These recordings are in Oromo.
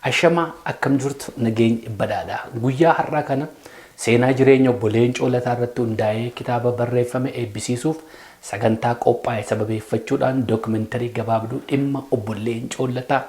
Ashamaa, akkam jirtu? Nageenyi badhaadha. Guyyaa har'aa kana seenaa jireenya obbo Leencoo Lataa irratti hundaa'ee kitaaba barreeffame eebbisiisuuf sagantaa qophaa'e sababeeffachuudhaan dookumentarii gabaabduu dhimma obbo Leencoo Lataa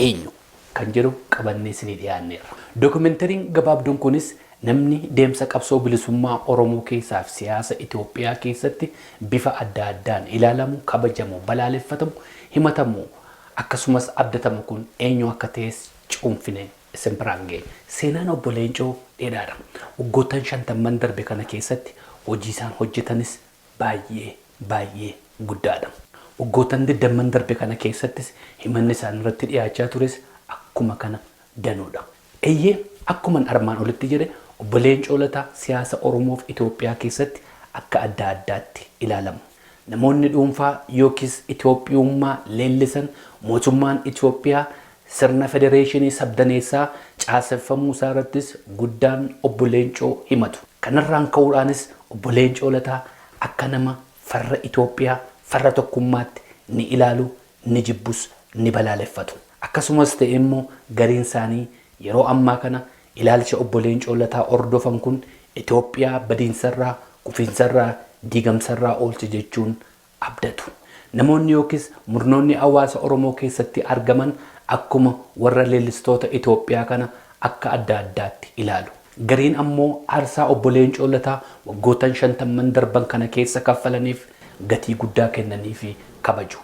eenyu kan jedhu qabannee isinii dhiyaanneerra. Dookumentariin gabaabduun kunis namni deemsa qabsoo bilisummaa Oromoo keessaa fi siyaasa Itoophiyaa keessatti bifa adda addaan ilaalamu, kabajamu, balaaleffatamu, himatamu, akkasumas abdatamu kun eenyu akka ta'es cuunfine isin biraan geenya. Seenaan obbo Leencoo dheeraadha. Waggoottan shantamman darbe kana keessatti hojii isaan hojjetanis baay'ee baay'ee guddaadha. Waggoottan digdamman darbe kana keessattis himanni isaan irratti dhiyaachaa tures akkuma kana danuudha. Eeyyee, akkuman armaan olitti jedhe, obbo Leencoo Lataa siyaasa Oromoof Itoophiyaa keessatti akka adda addaatti ilaalamu. Namoonni dhuunfaa yookiis Itoophiyummaa leellisan mootummaan Itoophiyaa sirna federeeshinii sabdaneessaa caaseffamuu isaa irrattis guddaan obbo Leencoo himatu. Kanarraan ka'uudhaanis obbo Leencoo Lataa akka nama farra Itoophiyaa, farra tokkummaatti ni ilaalu, ni jibbus, ni balaaleffatu. Akkasumas ta'e immoo gariin isaanii yeroo ammaa kana ilaalcha obbo Leencoo Lataa hordofan kun Itoophiyaa badiinsarraa, kufiinsarraa, diigamsarraa oolcha jechuun abdatu. Namoonni yookiis murnoonni hawaasa Oromoo keessatti argaman akkuma warra leellistoota Itoophiyaa kana akka adda addaatti ilaalu. Gariin ammoo aarsaa obbo Leencoo Lataa waggoottan shantamman darban kana keessa kaffalaniif gatii guddaa kennanii fi kabaju.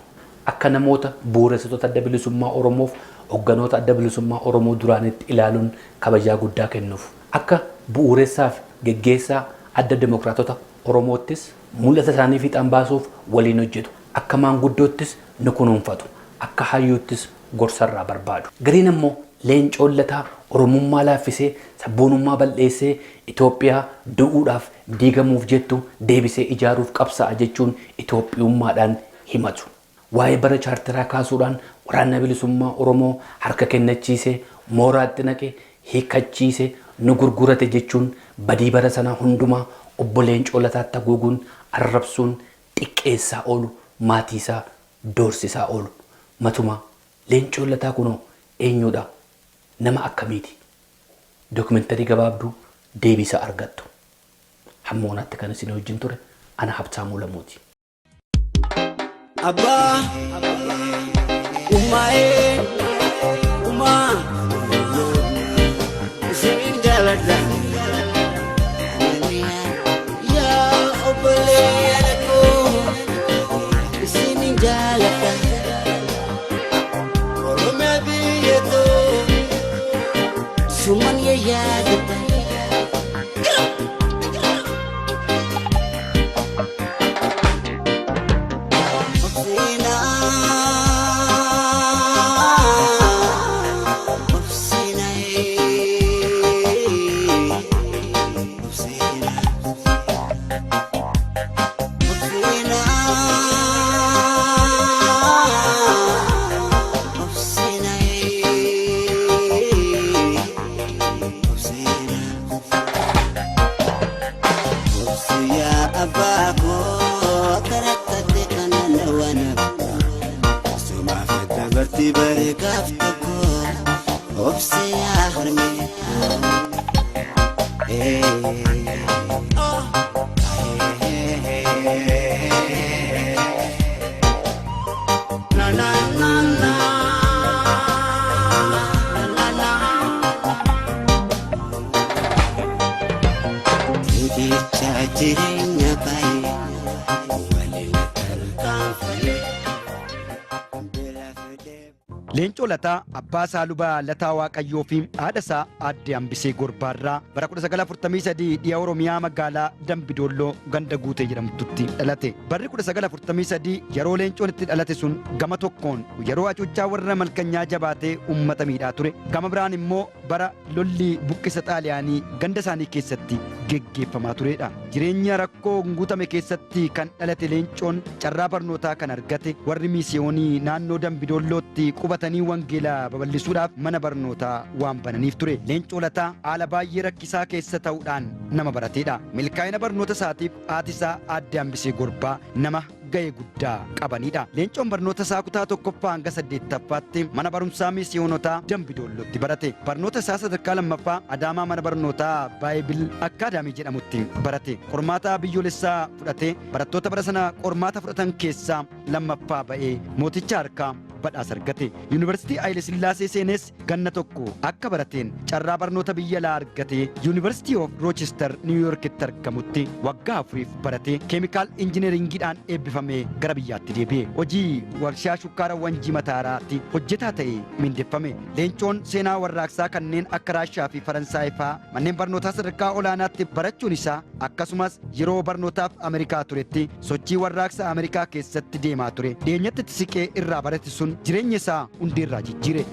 Akka namoota bu'uuressitoota Adda Bilisummaa Oromoof hogganoota Adda Bilisummaa Oromoo duraanitti ilaaluun kabajaa guddaa kennuuf. Akka bu'uuressaa fi geggeessaa Adda Demokraatota Oromoottis mul'ata isaanii fiixaan baasuuf waliin hojjetu. Akka maanguddoottis ni kunuunfatu. Akka hayyuuttis gorsarraa barbaadu. Gariin ammoo Leencoon Lataa Oromummaa laaffisee, sabboonummaa bal'eessee Itoophiyaa du'uudhaaf diigamuuf jettu deebisee ijaaruuf qabsaa'a jechuun Itoophiyummaadhaan himatu. Waa'ee bara chaarteraa kaasuudhaan Waraana Bilisummaa Oromoo harka kennachiise, mooraatti naqe, hiikkachiise, nu gurgurate jechuun badii bara sanaa hundumaa obbo Leencoo Lataatti haguuguun arrabsuun xiqqeessaa oolu, maatiisaa doorsisaa oolu. Matumaa Leencoon Lataa kunoo eenyuudha? Nama akkamiiti? Dookumentarii gabaabduu deebiisaa argattu. Hamma oonaatti kan isin wajjin ture ana Habtaamuu Lamuuti. Abbaa umaa'ee umaa isin jaaladha. Yaa obboleeyyan koo, isin jaaladha. Oromiyaa biyya too suman yaadadha. Gaaf tokko obsee yaa harmee. Hey. Na na na na na na. Jecha jireenya baay'ee waliin tarkaanfamee bila fedhee. Leencoo Lataa abbaa isaa Luba Lataa Waaqayyoo fi haadha isaa Aadde Hambisee Gorbaarraa bara 1943 dhiha Oromiyaa magaalaa Dambidoolloo ganda Guutee jedhamtutti dhalate. Barri 1943 yeroo Leencoon itti dhalate sun gama tokkoon yeroo hacuuccaa warra malkanyaa jabaatee uummata miidhaa ture, gama biraan immoo bara lolli buqqisa Xaaliyaanii ganda isaanii keessatti geggeeffamaa turedha. Jireenya rakkoo guutame keessatti kan dhalate Leencoon carraa barnootaa kan argate warri miisiyoonii naannoo Dambidoollootti qubatanii wangeela babal'isuudhaaf mana barnootaa waan bananiif ture. Leencoo Lataa haala baay'ee rakkisaa keessa ta'uudhaan nama baratedha. Milkaa'ina barnoota isaatiif haati isaa Aadde Hambisee Gorbaa nama ga'ee guddaa qabanidha. Leencoon barnoota isaa kutaa tokkoffaa hanga saddeettaffaatti mana barumsaa Miisiyoonotaa Dambidoollootti barate. Barnoota isaa sadarkaa lammaffaa Adaamaa mana barnootaa Baayibil Akkaadaamii jedhamutti barate. Qormaata biyyoolessaa fudhatee barattoota bara sana qormaata fudhatan keessaa lammaffaa ba'ee mooticha harkaa badhaasa argate. Yuunivarsiitii Haayile Sillaasee seenes ganna tokko akka barateen carraa barnoota biyya alaa argatee Yuunivarsiitii of Roochester Niw Yoorkitti argamutti waggaa 4 baratee chemical engineeringiidhaan eebbifamee gara biyyaatti deebi'e. Hojii warshaa shukkaara Wanjii Mataaraatti hojjetaa ta'ee mindeffame. Leencoon seenaa warraaqsaa kanneen akka Raashaa fi Faransaay fa'aa manneen barnootaa sadarkaa olaanaatti barachuun isaa akkasumas yeroo barnootaaf Ameerikaa turetti sochii warraaqsa Ameerikaa keessatti deemaa ture dhiyeenyatti itti siqee irraa barate sun jireenya isaa hundeerraa jijjiire.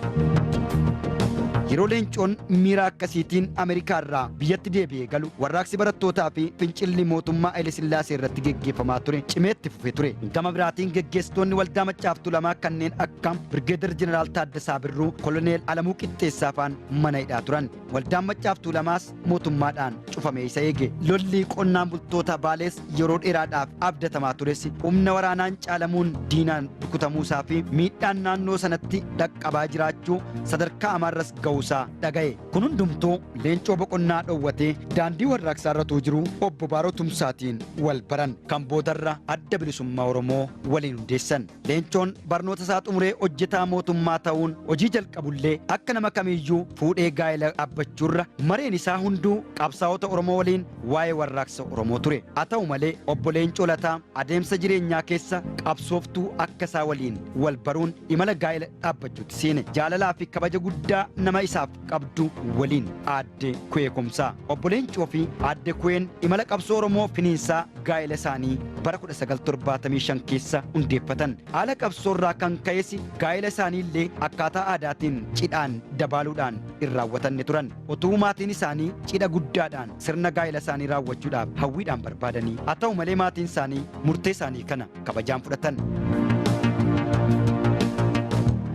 Yeroo Leencoon miira akkasiitiin Ameerikaa irraa biyyatti deebi'ee galu warraaqsi barattootaa fi fincilli mootummaa Haayile Sillaasee irratti geggeeffamaa ture cimeetti fufee ture. Gama biraatiin geggeessitoonni waldaa Maccaaf Tuulamaa kanneen akka Birgeedar Jeneraal Taaddasaa Birruu, Koloneel Alamuu Qixxeessaa fa'aan mana hidhaa turan. Waldaan Maccaaf Tuulamaas mootummaadhaan cufamee isa eege. Lolli qonnaan bultoota Baalees yeroo dheeraadhaaf abdatamaa tures humna waraanaan caalamuun diinaan rukutamuusaa fi miidhaan naannoo sanatti dhaqqabaa jiraachuu sadarkaa amaarras ga'uusaa dhaga'e. Kun hundumtuu Leencoo boqonnaa dhoowwatee daandii warraaqsaa irra utuu jiruu obbo Baaroo Tumsaatiin wal baran kan boodarra Adda Bilisummaa Oromoo waliin hundeessan. Leencoon barnoota isaa xumuree hojjetaa mootummaa ta'uun hojii jalqabullee akka nama kamiiyyuu fuudhee gaa'ela dhaabbachuurra mareen isaa hunduu qabsaa'ota Oromoo waliin waa'ee warraaqsa Oromoo ture. Haa ta'u malee obbo Leencoo Lataa adeemsa jireenyaa keessa qabsooftuu akka isaa waliin wal baruun imala gaa'ela dhaabbachuutti seene. Jaalalaa fi kabaja guddaa nama isaaf qabdu waliin aadde Kuwee Kumsaa. Obbo Leencoo fi aadde Kuween imala qabsoo Oromoo finiinsaa gaa'ela isaanii bara 1975 keessa hundeeffatan. Haala qabsoo irraa kan ka'es gaa'ela isaanii illee akkaataa aadaatiin cidhaan dabaaluudhaan hin raawwatanne turan. Utuu maatiin isaanii cidha guddaadhaan sirna gaa'ela isaanii raawwachuudhaaf hawwiidhaan barbaadanii. Haa ta'u malee maatiin isaanii murtee isaanii kana kabajaan fudhatan.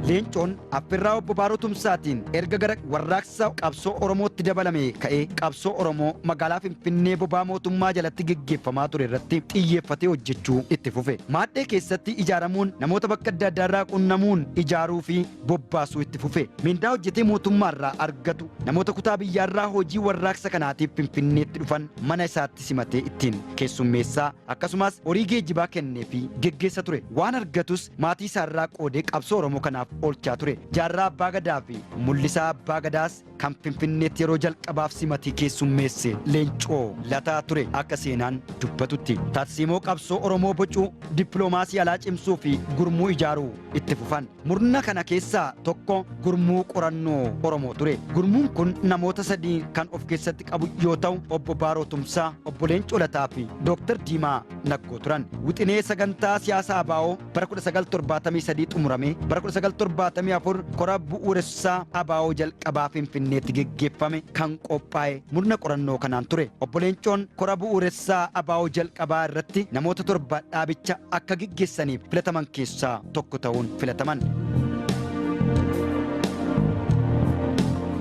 Leencoon affirraa obbo Baaroo Tumsaatiin erga gara warraaqsa qabsoo Oromootti dabalame ka'ee qabsoo Oromoo magaalaa Finfinnee bobaa mootummaa jalatti geggeeffamaa ture irratti xiyyeeffatee hojjechuu itti fufe. Maadhee keessatti ijaaramuun namoota bakka adda addaarraa qunnamuun ijaaruu fi bobbaasuu itti fufe. Mindaa hojjetee mootummaarraa argatu namoota kutaa biyyaarraa hojii warraaqsa kanaatiif Finfinneetti dhufan mana isaatti simatee ittiin keessummeessaa akkasumas horii geejjibaa kennee fi geggeessa ture. Waan argatus maatii isaarraa qoodee qabsoo Oromoo kanaaf oolchaa ture. Jaarraa Abbaa Gadaa fi Mul'isaa Abbaa Gadaas kan Finfinneetti yeroo jalqabaaf simatee keessummeesse Leencoo Lataa ture akka seenaan dubbatutti. Tarsiimoo qabsoo Oromoo bocuu, dippiloomaasii alaa cimsuu fi gurmuu ijaaruu itti fufan. Murna kana keessaa tokko gurmuu qorannoo Oromoo ture. Gurmuun kun namoota sadii kan of keessatti qabu yoo ta'u, obbo Baaroo Tumsaa, obbo Leencoo Lataa fi Dooktar Diimaa Naggoo turan. Wixinee sagantaa siyaasaa ABO bara 1973 xumurame bara 1974 kora bu'uuressaa ABO jalqabaa Finfinneetti geggeeffame kan qophaa'e murna qorannoo kanaan ture. Obbo Leencoon kora bu'uuressaa ABO jalqabaa irratti namoota 7 dhaabicha akka geggeessaniif filataman keessaa tokko ta'uun filataman.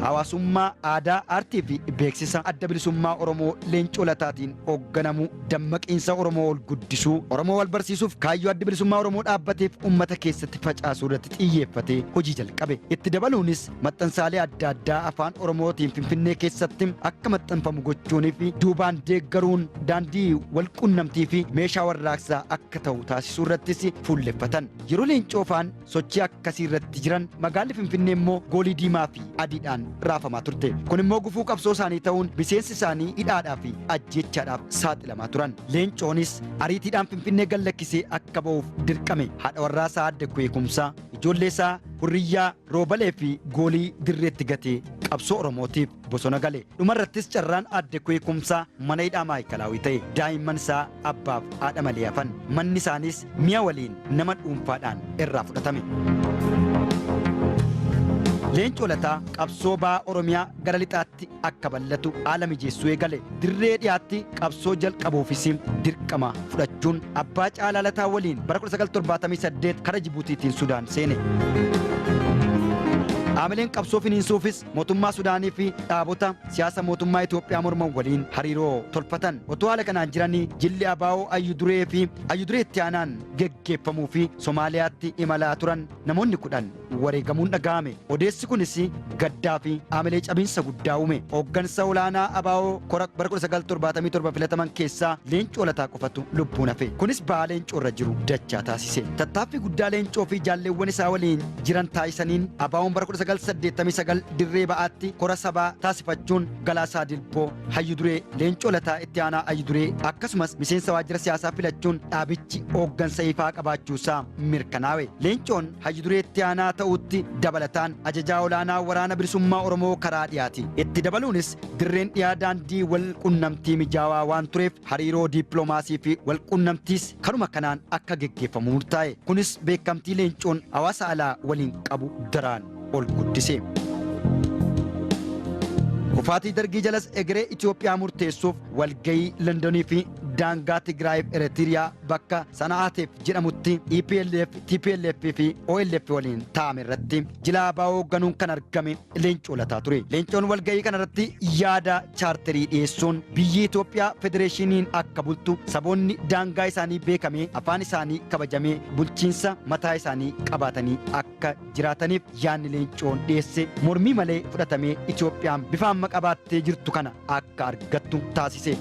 Hawaasummaa, aadaa, aartii fi beeksisa Adda Bilisummaa Oromoo Leencoo Lataatiin hoogganamu dammaqiinsa Oromoo ol guddisuu, Oromoo wal barsiisuuf kaayyoo Addi Bilisummaa Oromoo dhaabbateef uummata keessatti facaasuu irratti xiyyeeffatee hojii jalqabe. Itti dabaluunis maxxansaalee adda addaa afaan Oromootiin Finfinnee keessatti akka maxxanfamu gochuunii fi duubaan deeggaruun daandii wal quunnamtii fi meeshaa warraaqsaa akka ta'u taasisuu irrattis fuulleffatan. Yeroo Leencoo faan sochii akkasii irratti jiran magaalli Finfinnee immoo goolii diimaa fi adiidhaan raafamaa turte. Kun immoo gufuu qabsoo isaanii ta'uun miseensi isaanii hidhaadhaa fi ajjeechaadhaaf saaxilamaa turan. Leencoonis ariitiidhaan Finfinnee gad lakkisee akka ba'uuf dirqame. Haadha warraa isaa Aadde Kuwee Kumsaa, ijoollee isaa Hurriyyaa, Roobalee fi Goolii dirreetti gatee qabsoo Oromootiif bosona gale. Dhumarrattis carraan Aadde Kuwee Kumsaa mana hidhaa Maayikalaawii ta'e. Daa'imman isaa abbaaf haadha malee hafan. Manni isaaniis mi'a waliin nama dhuunfaadhaan irraa fudhatame. Leencoo Lataa qabsoo baha Oromiyaa gara lixaatti akka bal'atu haala mijeessuu eegale. Dirree dhiyaatti qabsoo jalqabuufis dirqama fudhachuun Abbaa Caalaa Lataa waliin bara 1978 kara Jibuutiitiin Sudaan seene. Haamileen qabsoo finiinsuufis mootummaa Sudaanii fi dhaabota siyaasa mootummaa Itoophiyaa morman waliin hariiroo tolfatan. Otoo haala kanaan jiranii jilli ABO Ayyuduree fi Ayyuduree itti aanaan geggeeffamuu fi Somaaliyaatti imalaa turan namoonni 10 wareegamuun dhaga'ame. Odeessi kunis gaddaa fi haamilee cabiinsa guddaa uume. Hooggansa olaanaa ABO kora bara 1977 filataman keessaa Leencoo Lataa qofatu lubbuun hafe. Kunis ba'aa Leencoo irra jiru dachaa taasise. Tattaaffii guddaa Leencoo fi jaalleewwan isaa waliin jiran taasisaniin ABO'n bara 1989 dirree ba'aatti kora sabaa taasifachuun Galaasaa Dilboo, Hayyuduree, Leencoo Lataa itti aanaa Hayyuduree akkasumas miseensa waajjira siyaasaa filachuun dhaabichi hooggansa ifaa qabaachuusaa mirkanaawe. Leencoon Hayyuduree itti aanaa ta'uutti dabalataan ajajaa olaanaa waraana bilisummaa Oromoo karaa dhiyaati. Itti dabaluunis dirreen dhiyaa daandii wal qunnamtii mijaawaa waan tureef hariiroo dippiloomaasii fi wal qunnamtiis kanuma kanaan akka geggeeffamu murtaa'e. Kunis beekamtii Leencoon hawaasa alaa waliin qabu daraan ol guddise. Kufaatii dargii jalas egeree Itoophiyaa murteessuuf walgayii Londonii fi daangaa Tigraayiif Eritiriyaa bakka Sana'aateef jedhamutti EPLF, TPLF fi OLF waliin taa'ame irratti jila ABO hoogganuun kan argame Leencoo Lataa ture. Leencoon walgayii kana irratti yaada chaarterii dhiyeessuun biyyi Itoophiyaa federeeshiniin akka bultu saboonni daangaa isaanii beekamee afaan isaanii kabajamee bulchiinsa mataa isaanii qabaatanii akka jiraataniif yaadni Leencoon dhiyeesse mormii malee fudhatamee Itoophiyaan bifa amma qabaattee jirtu kana akka argattu taasise.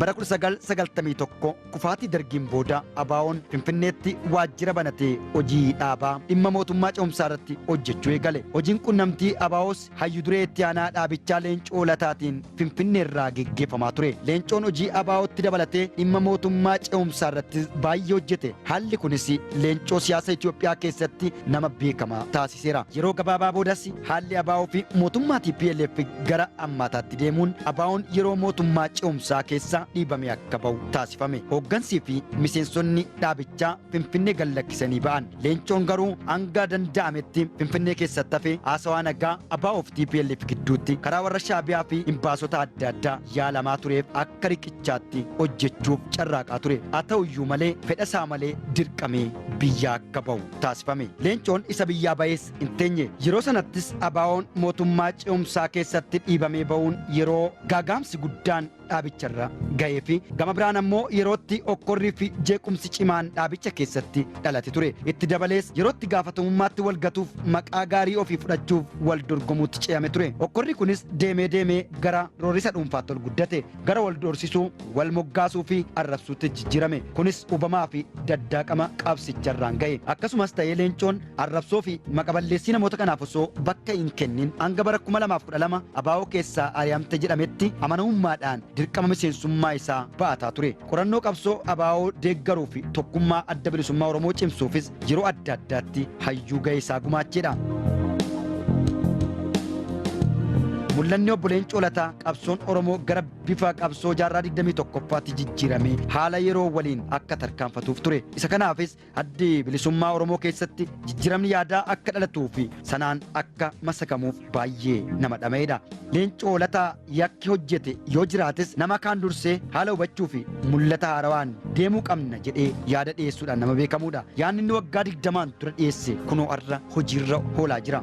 Bara 1991 kufaatii dargiin booda ABO'n Finfinneetti waajjira banatee hojii dhaabaa dhimma mootummaa ce'umsaa irratti hojjechuu eegale. Hojiin qunnamtii ABOs hayyuduree itti aanaa dhaabichaa Leencoo Lataatiin Finfinnee irraa geggeeffamaa ture. Leencoon hojii ABOtti dabalatee dhimma mootummaa ce'umsaa irratti baay'ee hojjete. Haalli kunis Leencoo siyaasa Itoophiyaa keessatti nama beekamaa taasiseera. Yeroo gabaabaa boodas haalli ABO fi mootummaa TPLF gara ammaataatti deemuun ABO'n yeroo mootummaa ce'umsaa keessa dhiibamee akka ba'u taasifame. Hooggansii fi miseensonni dhaabichaa Finfinnee gad lakkisanii ba'an. Leencoon garuu hanga danda'ametti Finfinnee keessatti hafe haasawaa nagaa ABO fi TPLF gidduutti karaa warra Shaabiyaa fi imbaasota adda addaa yaalamaa tureef akka riqichaatti hojjechuuf carraaqaa ture. Haa ta'uyyuu malee fedha isaa malee dirqamee biyyaa akka ba'u taasifame. Leencoon isa biyyaa ba'es hin teenye. Yeroo sanattis ABO'n mootummaa ce'umsaa keessatti dhiibamee ba'uun yeroo gaagaamsi guddaan dhaabicharra ga'ee fi gama biraan ammoo yerootti okkorrii fi jeequmsi cimaan dhaabicha keessatti dhalate ture. Itti dabalees yerootti gaafatamummaatti wal gatuuf maqaa gaarii ofii fudhachuuf wal dorgomuutti ce'ame ture. Okkorri kunis deemee deemee gara roorrisa dhuunfaatti ol guddate, gara wal doorsisuu, wal moggaasuu fi arrabsuutti jijjiirame. Kunis hubamaa fi daddaaqama qabsicharraan ga'e. Akkasumas ta'ee Leencoon arrabsoo fi maqaballeessii namoota kanaaf osoo bakka hin kennin hanga bara 2012 ABO keessaa ari'amte jedhametti amanamummaadhaan dirqama miseensummaa isaa ba'ataa ture. Qorannoo qabsoo ABO deeggaruu fi tokkummaa adda bilisummaa Oromoo cimsuufis yeroo adda addaatti hayyuu ga'ee isaa gumaacheedha. Mul'anni obbo Leencoo Lataa qabsoon Oromoo gara bifa qabsoo jaarraa 21ffaatti jijjiiramee haala yeroo waliin akka tarkaanfatuuf ture. Isa kanaafis addi bilisummaa Oromoo keessatti jijjiiramni yaadaa akka dhalatuu fi sanaan akka masakamuuf baay'ee nama dhama'edha. Leencoo Lataa yakki hojjete yoo jiraates nama kaan dursee haala hubachuu fi mul'ata haarawaan deemuu qabna jedhee yaada dhiyeessuudhaan nama beekamuudha. Yaadni inni waggaa 20 dura dhiyeesse kunoo har'a hojiirra oolaa jira.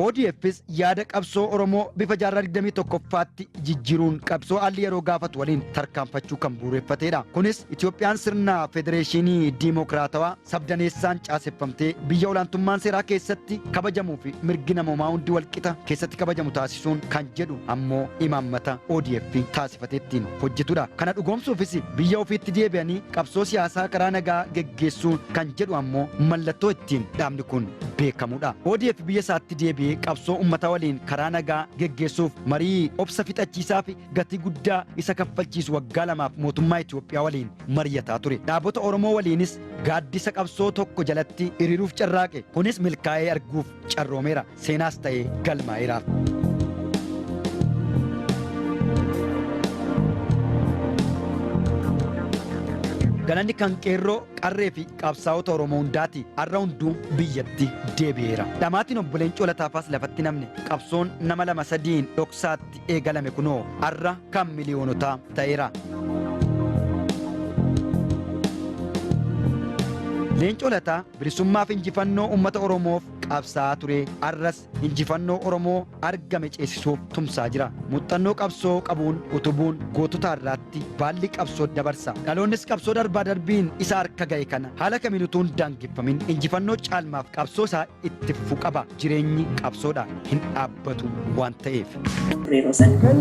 ODFs yaada qabsoo Oromoo bifa jaarraa 21ffaatti jijjiiruun qabsoo haalli yeroo gaafatu waliin tarkaanfachuu kan bu'uureffatedha. Kunis Itoophiyaan sirna federeeshinii diimokiraatawaa sabdaneessaan caaseffamtee biyya olaantummaan seeraa keessatti kabajamuu fi mirgi namoomaa hundi walqixa keessatti kabajamu taasisuun kan jedhu ammoo imaammata ODF taasifatee ittiin hojjetudha. Kana dhugoomsuufis biyya ofiitti deebi'anii qabsoo siyaasaa karaa nagaa geggeessuun kan jedhu ammoo mallattoo ittiin dhaabni kun beekamudha. ODF biyya isaatti deebi'ee qabsoo uummata waliin karaa nagaa geggeessuuf marii obsa fixachiisaa fi gatii guddaa isa kaffalchiisu waggaa 2 mootummaa Itoophiyaa waliin mari'ataa ture. Dhaabota Oromoo waliinis gaaddisa qabsoo tokko jalatti hiriiruuf carraaqe. Kunis milkaa'ee arguuf carroomeera. Seenaas ta'ee galmaa'eeraaf. Galanni kan qeerroo, qarree fi qabsaa'ota Oromoo hundaati. Har'a hunduu biyyatti deebi'eera. Dhamaatiin obbo Leencoo Lataafaas lafatti namne. Qabsoon nama 2-3 dhoksaatti eegalame kunoo har'a kan miliyoonotaa ta'eera. Leencoo Lataa bilisummaaf injifannoo uummata Oromoof qabsaa'aa ture. Arras injifannoo Oromoo argame ceesisuuf tumsaa jira. Muuxannoo qabsoo qabuun utubuun gootota irraatti baalli qabsoo dabarsa. Dhaloonnis qabsoo darbaa darbiin isa harka ga'e kana haala kamiin utuu hin daangeffamin injifannoo caalmaaf qabsoo isaa itti fufuu qaba. Jireenyi qabsoodha hin dhaabbatu waan ta'eef. Yeroo sana.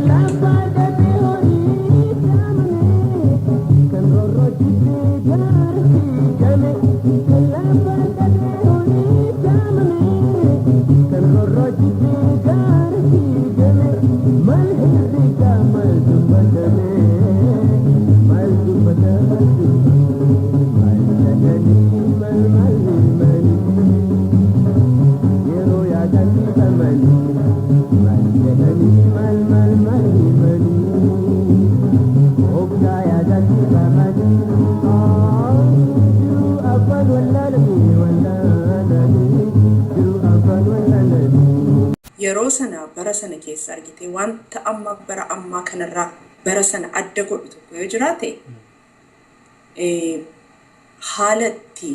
Yeroo sana, bara sana keessa argite, wanta amma bara ammaa kanarraa bara sana adda godhu tokko yoo jiraate, haala itti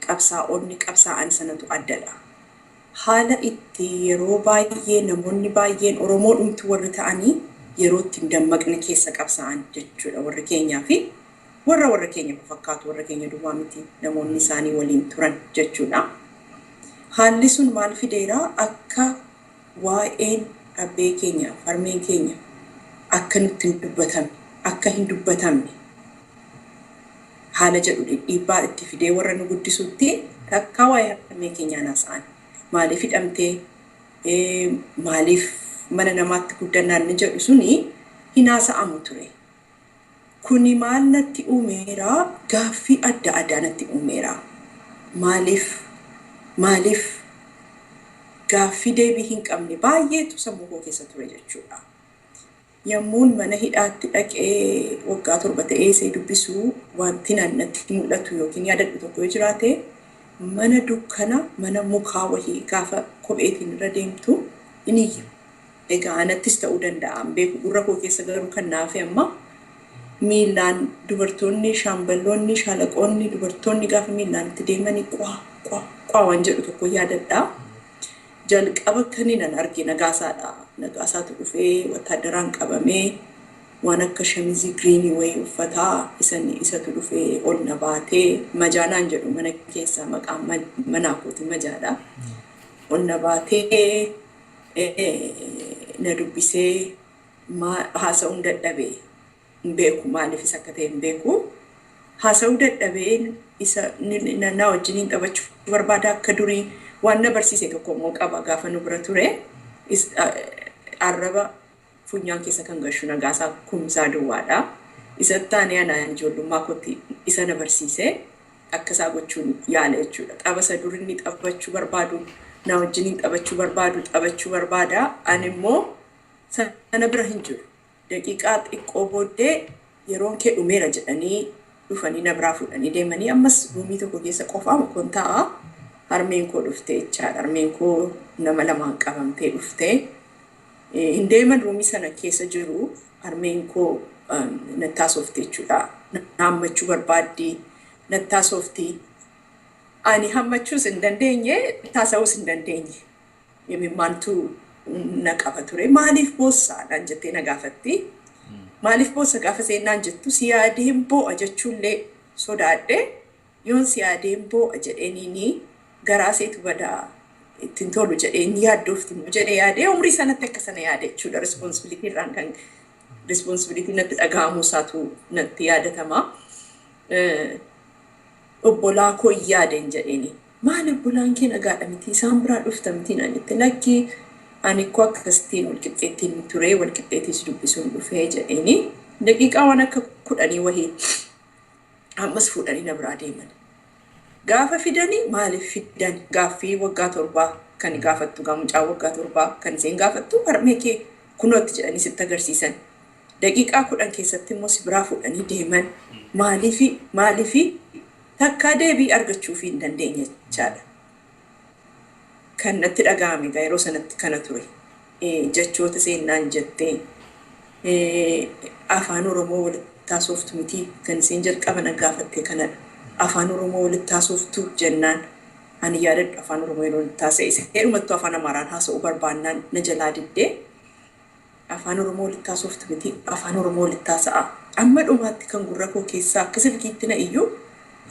qabsaa'onni qabsaa'an sanatu addadha. Haala itti yeroo baay'ee namoonni baay'een Oromoo dhumtu warri ta'anii yeroo itti hin dammaqne keessa qabsaa'an jechuudha warri keenyaa fi warra keenya fakkaatu, warra keenya duwwaa miti, namoonni isaanii waliin turan jechuudha. Haalli sun maal fideera? Akka waa'een abbee keenya, harmeen keenya akka nutti hin dubbatamne, akka hin dubbatamne haala jedhu dhiibbaa itti fidee warra nu guddisutti takkaa waa'ee harmee keenyaa haasa'an. Maaliif hidhamtee, maaliif mana namaatti guddannaan ni jedhu suni hin haasa'amu ture. Kuni maal natti uumeera? Gaaffii adda addaa natti uumeera. Maaliif gaaffii deebii hin qabne baay'eetu sammuu koo keessa ture jechuudha. Yommuun mana hidhaatti dhaqee waggaa 7 ta'ee isee dubbisuu, wanti natti mul'atu yookiin yaadadhu tokko yoo jiraate, mana dukkana, mana mukaa wahii gaafa kopheetiin irra deemtu in iyya. Egaa anattis ta'uu danda'a, hin beeku, gurra koo keessa garuu kan naafe amma miillaan dubartoonni, shaamballoonni, shaalaqoonni, dubartoonni gaafa miillaan itti deemanii qwaa qwaa qwaa waan jedhu tokko yaadadha. Jalqaba kan nan arge Nagaasaadha. Nagaasaatu dhufee wattaaddaraan qabamee waan akka shamizii greenii wayii uffataa isatu dhufee ol na baatee, Majaanaan jedhu mana keessaa, maqaan manaa kooti Majaadha. Ol na baatee na dubbisee haasa'uun dadhabee, hin beeku, maaliifis akka ta'e hin beeku. Haasa'uu dadhabee, isa na wajjiniin taphachuu barbaada akka durii. Waan na barsiise tokko immoo qaba gaafa nu bira ture. Arraba funyaan keessa kan gashu Nagaasaa Kumsaa duwwaadha. Isatti aanee anaan ijoollummaa kootti isa na barsiise, akka isaa gochuun yaala jechuudha. Tapha isa dur inni taphachuu barbaadu, na wajjiniin taphachuu barbaadu taphachuu barbaada. Ani immoo sana bira hin jiru. Daqiiqaa xiqqoo booddee yeroon kee dhumeera jedhanii dhufanii na biraa fuudhanii deemanii, ammas roomii tokko keessa qofaa kon taa'a. Harmeen koo dhuftee jechaadha. Harmeen koo nama lamaan qabamtee dhuftee. Hin deeman, roomii sana keessa jiru, harmeen koo nattaasofte jechuudha. Na hammachuu barbaaddi, nattaasofti. Ani hammachuus hin dandeenye, taasa'uus hin dandeenye. Imimmaantu na qaba ture. "Maaliif boossaa?" naan jettee na gaafatti. "Maaliif boossa?" gaafa seenaan jettu, si yaadeen boo'a jechuullee sodaadhe. Yoon si yaadeen boo'a jedheeniini garaa seetu badaa, ittiin tolu jedheen yaaddoofti immoo jedhee yaadee, umrii sanatti akka sana yaade jechuudha. Responsibility irraan kan responsibility natti dhaga'amuu isaatu natti yaadatama. "Obbolaa koo yaadeen" jedheeni. "Maal, obbolaan kee nagaadha miti? Isaan biraa dhufta miti?" naan jette. "Lakki, ani koo akkasittiin walqixxeettiin ture, walqixxeettis dubbisuun dhufee" jedheeni. Daqiiqaa waan akka 10 wahii ammas fuudhanii na biraa deeman. Gaafa fidanii, maaliif fidan? Gaaffii waggaa 7 kan gaafattu gaa mucaa waggaa 7 kan isheen gaafattu, harmee kee kunootti jedhanii sitti agarsiisan. Daqiiqaa 10 keessatti immoo si biraa fuudhanii deeman. Maaliifi, maaliifi takkaa deebii argachuuf hin dandeenye jechaadha. Kan natti dhaga'ame egaa yeroo sanatti kana ture. Jechoota seennaan jettee afaan Oromoo walitti haasoftu miti kan isheen jalqaba na gaafatte kanadha. Afaan Oromoo walitti haasoftu jennaan ani yaadadhu afaan Oromoo yeroo itti haasa'e isa heerumattuu afaan Amaaraan haasa'uu barbaannaan na jalaa diddee afaan Oromoo walitti haasoftu miti afaan Oromoo walitti haasa'a. Amma dhumaatti kan gurra koo keessaa akka silkiitti na iyyuu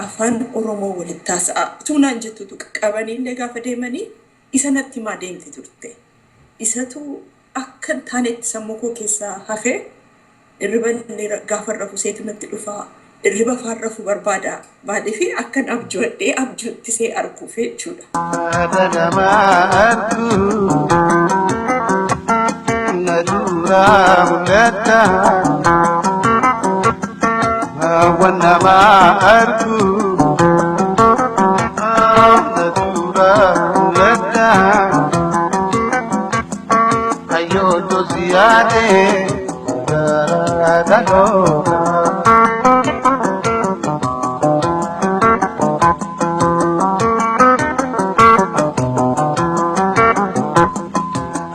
afaan Oromoo walitti haasa'a. Utuu naan jettutu qabaniillee gaafa deemanii isa natti himaa deemti turte. Isatu akka hin taanetti sammuu koo keessaa hafee irriba illee gaafa rafu seetu natti dhufaa. Irriba afaan rafu barbaada. Maaliif akkan abjuudhee abjuutti see arguuf jechuudha.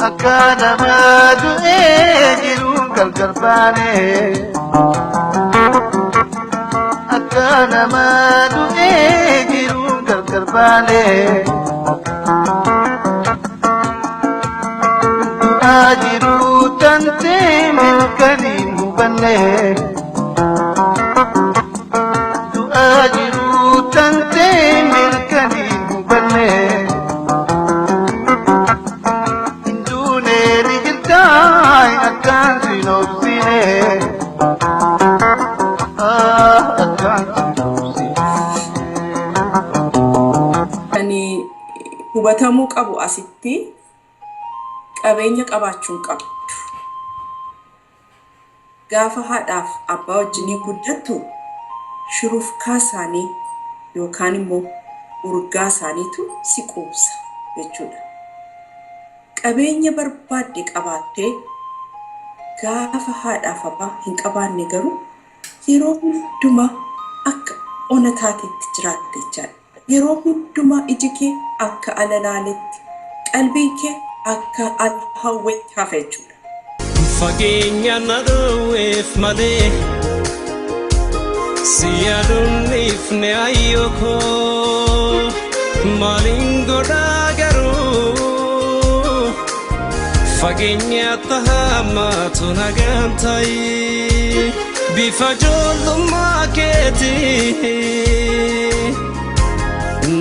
Akka nama du'ee jiruun gargar baane. Akka nama du'ee jiruun gargar baane. Du'aa jiruu tantee milkaniin hubanne. Du'aa jiruu tantee milkaniin hubanne. Duunee ni jirtaay akkaan sin obsine. Akkaan sin obsine. Kan hubatamuu qabu asitti qabeenya qabaachuun qabdu. Gaafa haadhaaf abbaa wajjinii guddattu shurufkaa isaanii yookaan immoo urgaa isaaniitu si quubsa jechuudha. Qabeenya barbaadde qabaattee gaafa haadhaaf abbaa hin qabaanne garuu yeroo hundumaa akka ona taatetti jiraatte jechaadha. Yeroo hundumaa iji kee akka alalaaletti, qalbiin kee akka ala hawwetti hafa jechuudha. Fageenya na dhoowweef malee si yaaduun ifne ayyoo koo maaliin godhaa garuu fageenya tahaamaatu nagaan ta'i bifa ijoollummaa keetii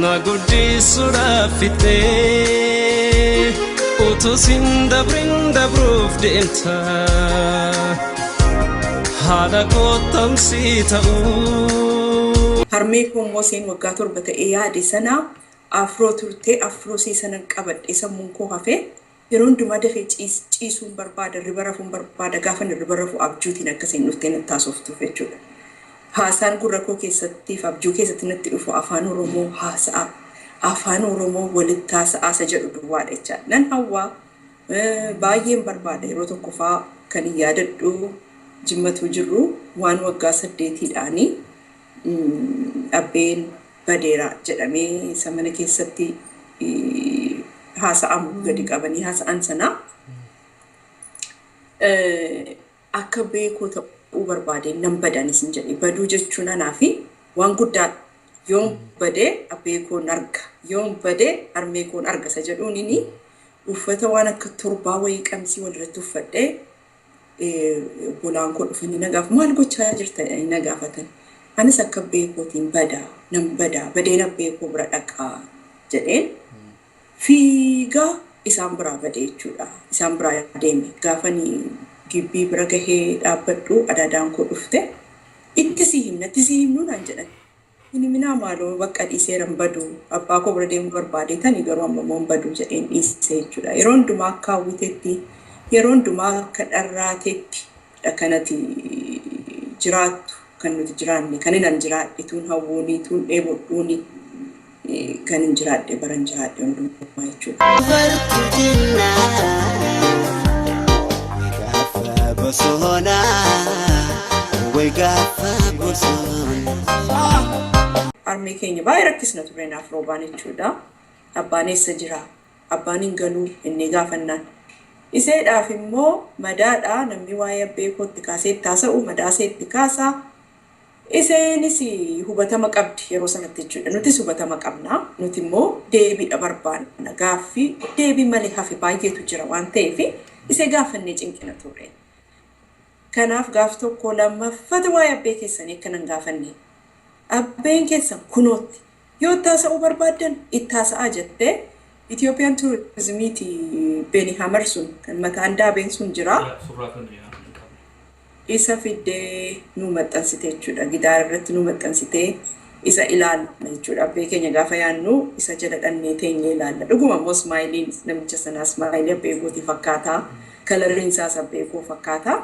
na guddisuudhaaf fixee utuu sin dabrin dabruuf deemta haadha kottamsii ta'uu. Harmee koo immoo isheen waggaa 7 ta'ee yaade sana afroo turtee afroo isii sanan qabadhe sammuun koo hafee yeroo hundumaa dafee ciisuun barbaada hirriba rafuun barbaada gaafan hirriba rafu abjuutiin akka isheen dhuftee natti haasoftuuf jechuudha. Haasaan gurra koo keessatti fi abjuu keessatti natti dhufu afaan Oromoo haasa'a afaan Oromoo walitti haasa'a isa jedhu duwwaadha jechaadha. Nan hawwaa baay'een barbaada yeroo tokko faa kan hin yaadadhu jimmatuu jirru waan waggaa 8dhaanii abbeen badeera jedhamee isa mana keessatti haasa'amu gadi qabanii haasa'an sana akka beekoo ta'uu barbaade nan badanis hin jedhe baduu jechuun anaa fi waan guddaadha. Yoon badee abbee koon arga yoon badee harmee koon arga isa jedhuun inni uffata waan akka torbaa wayii qamisii walirratti uffadhee obbolaan koo dhufanii na gaafa maal gochaa jirta jedhanii na gaafatan. Anis akka beekootiin badaa nan badaa badeen abbee koo bira dhaqaa jedheen fiigaa isaan biraa badee jechuudha. Isaan biraa deeme gaafani gibbii bira gahee dhaabbadhu adaadaan koo dhufte itti si himna itti si himnu naan jedhan. Hin himinaa maaloo bakka dhiiseeran badu abbaa koo bira deemuu barbaade tani garuu amma immoo hin badu jedheen dhiise jechuudha. Yeroo hundumaa akka hawwitetti yeroo hundumaa akka dharraatetti dha kanati jiraattu kan nuti jiraanne kan inan jiraadhe tuun hawwuuni tuun dheebodhuuni kan hin jiraadhe baran jiraadhe hundumaa jechuudha. Bartu jennaan gaafa bosonaa way gaafa bosonaa. Harmee keenya baay'ee rakkisna ture naaf roobaan jechuudha. Abbaan eessa jira? Abbaan hin galuu innee gaafannaan. Iseedhaaf immoo madaadha namni waa'ee abbee kootti kaasee itti haasa'u madaa isee itti kaasa. Isheenis hubatama qabdi yeroo sanatti jechuudha. Nutis hubatama qabna. Nuti immoo deebiidha barbaanna. Gaaffii deebii malee hafe baay'eetu jira waan ta'eef isee gaafannee cinqina turre. Kanaaf gaaf tokko lammaffata waa'ee abbee keessanii akka nan gaafanne. Abbeen keessan kunootti yoo itti haasa'uu barbaaddan itti haasa'aa jettee Itoophiyaan turizimiiti Beeni Hamar sun kan mataan daabeen sun jira. Isa fiddee nu maxxansite jechuudha. Gidaara irratti nu maxxansitee isa ilaalla jechuudha. Abbee keenya gaafa yaannu isa jala dhannee teenyee ilaalla. Dhuguma immoo smileiin namicha sanaa smileii abbee kootii fakkaata. Coloriin isaas abbee koo fakkaata.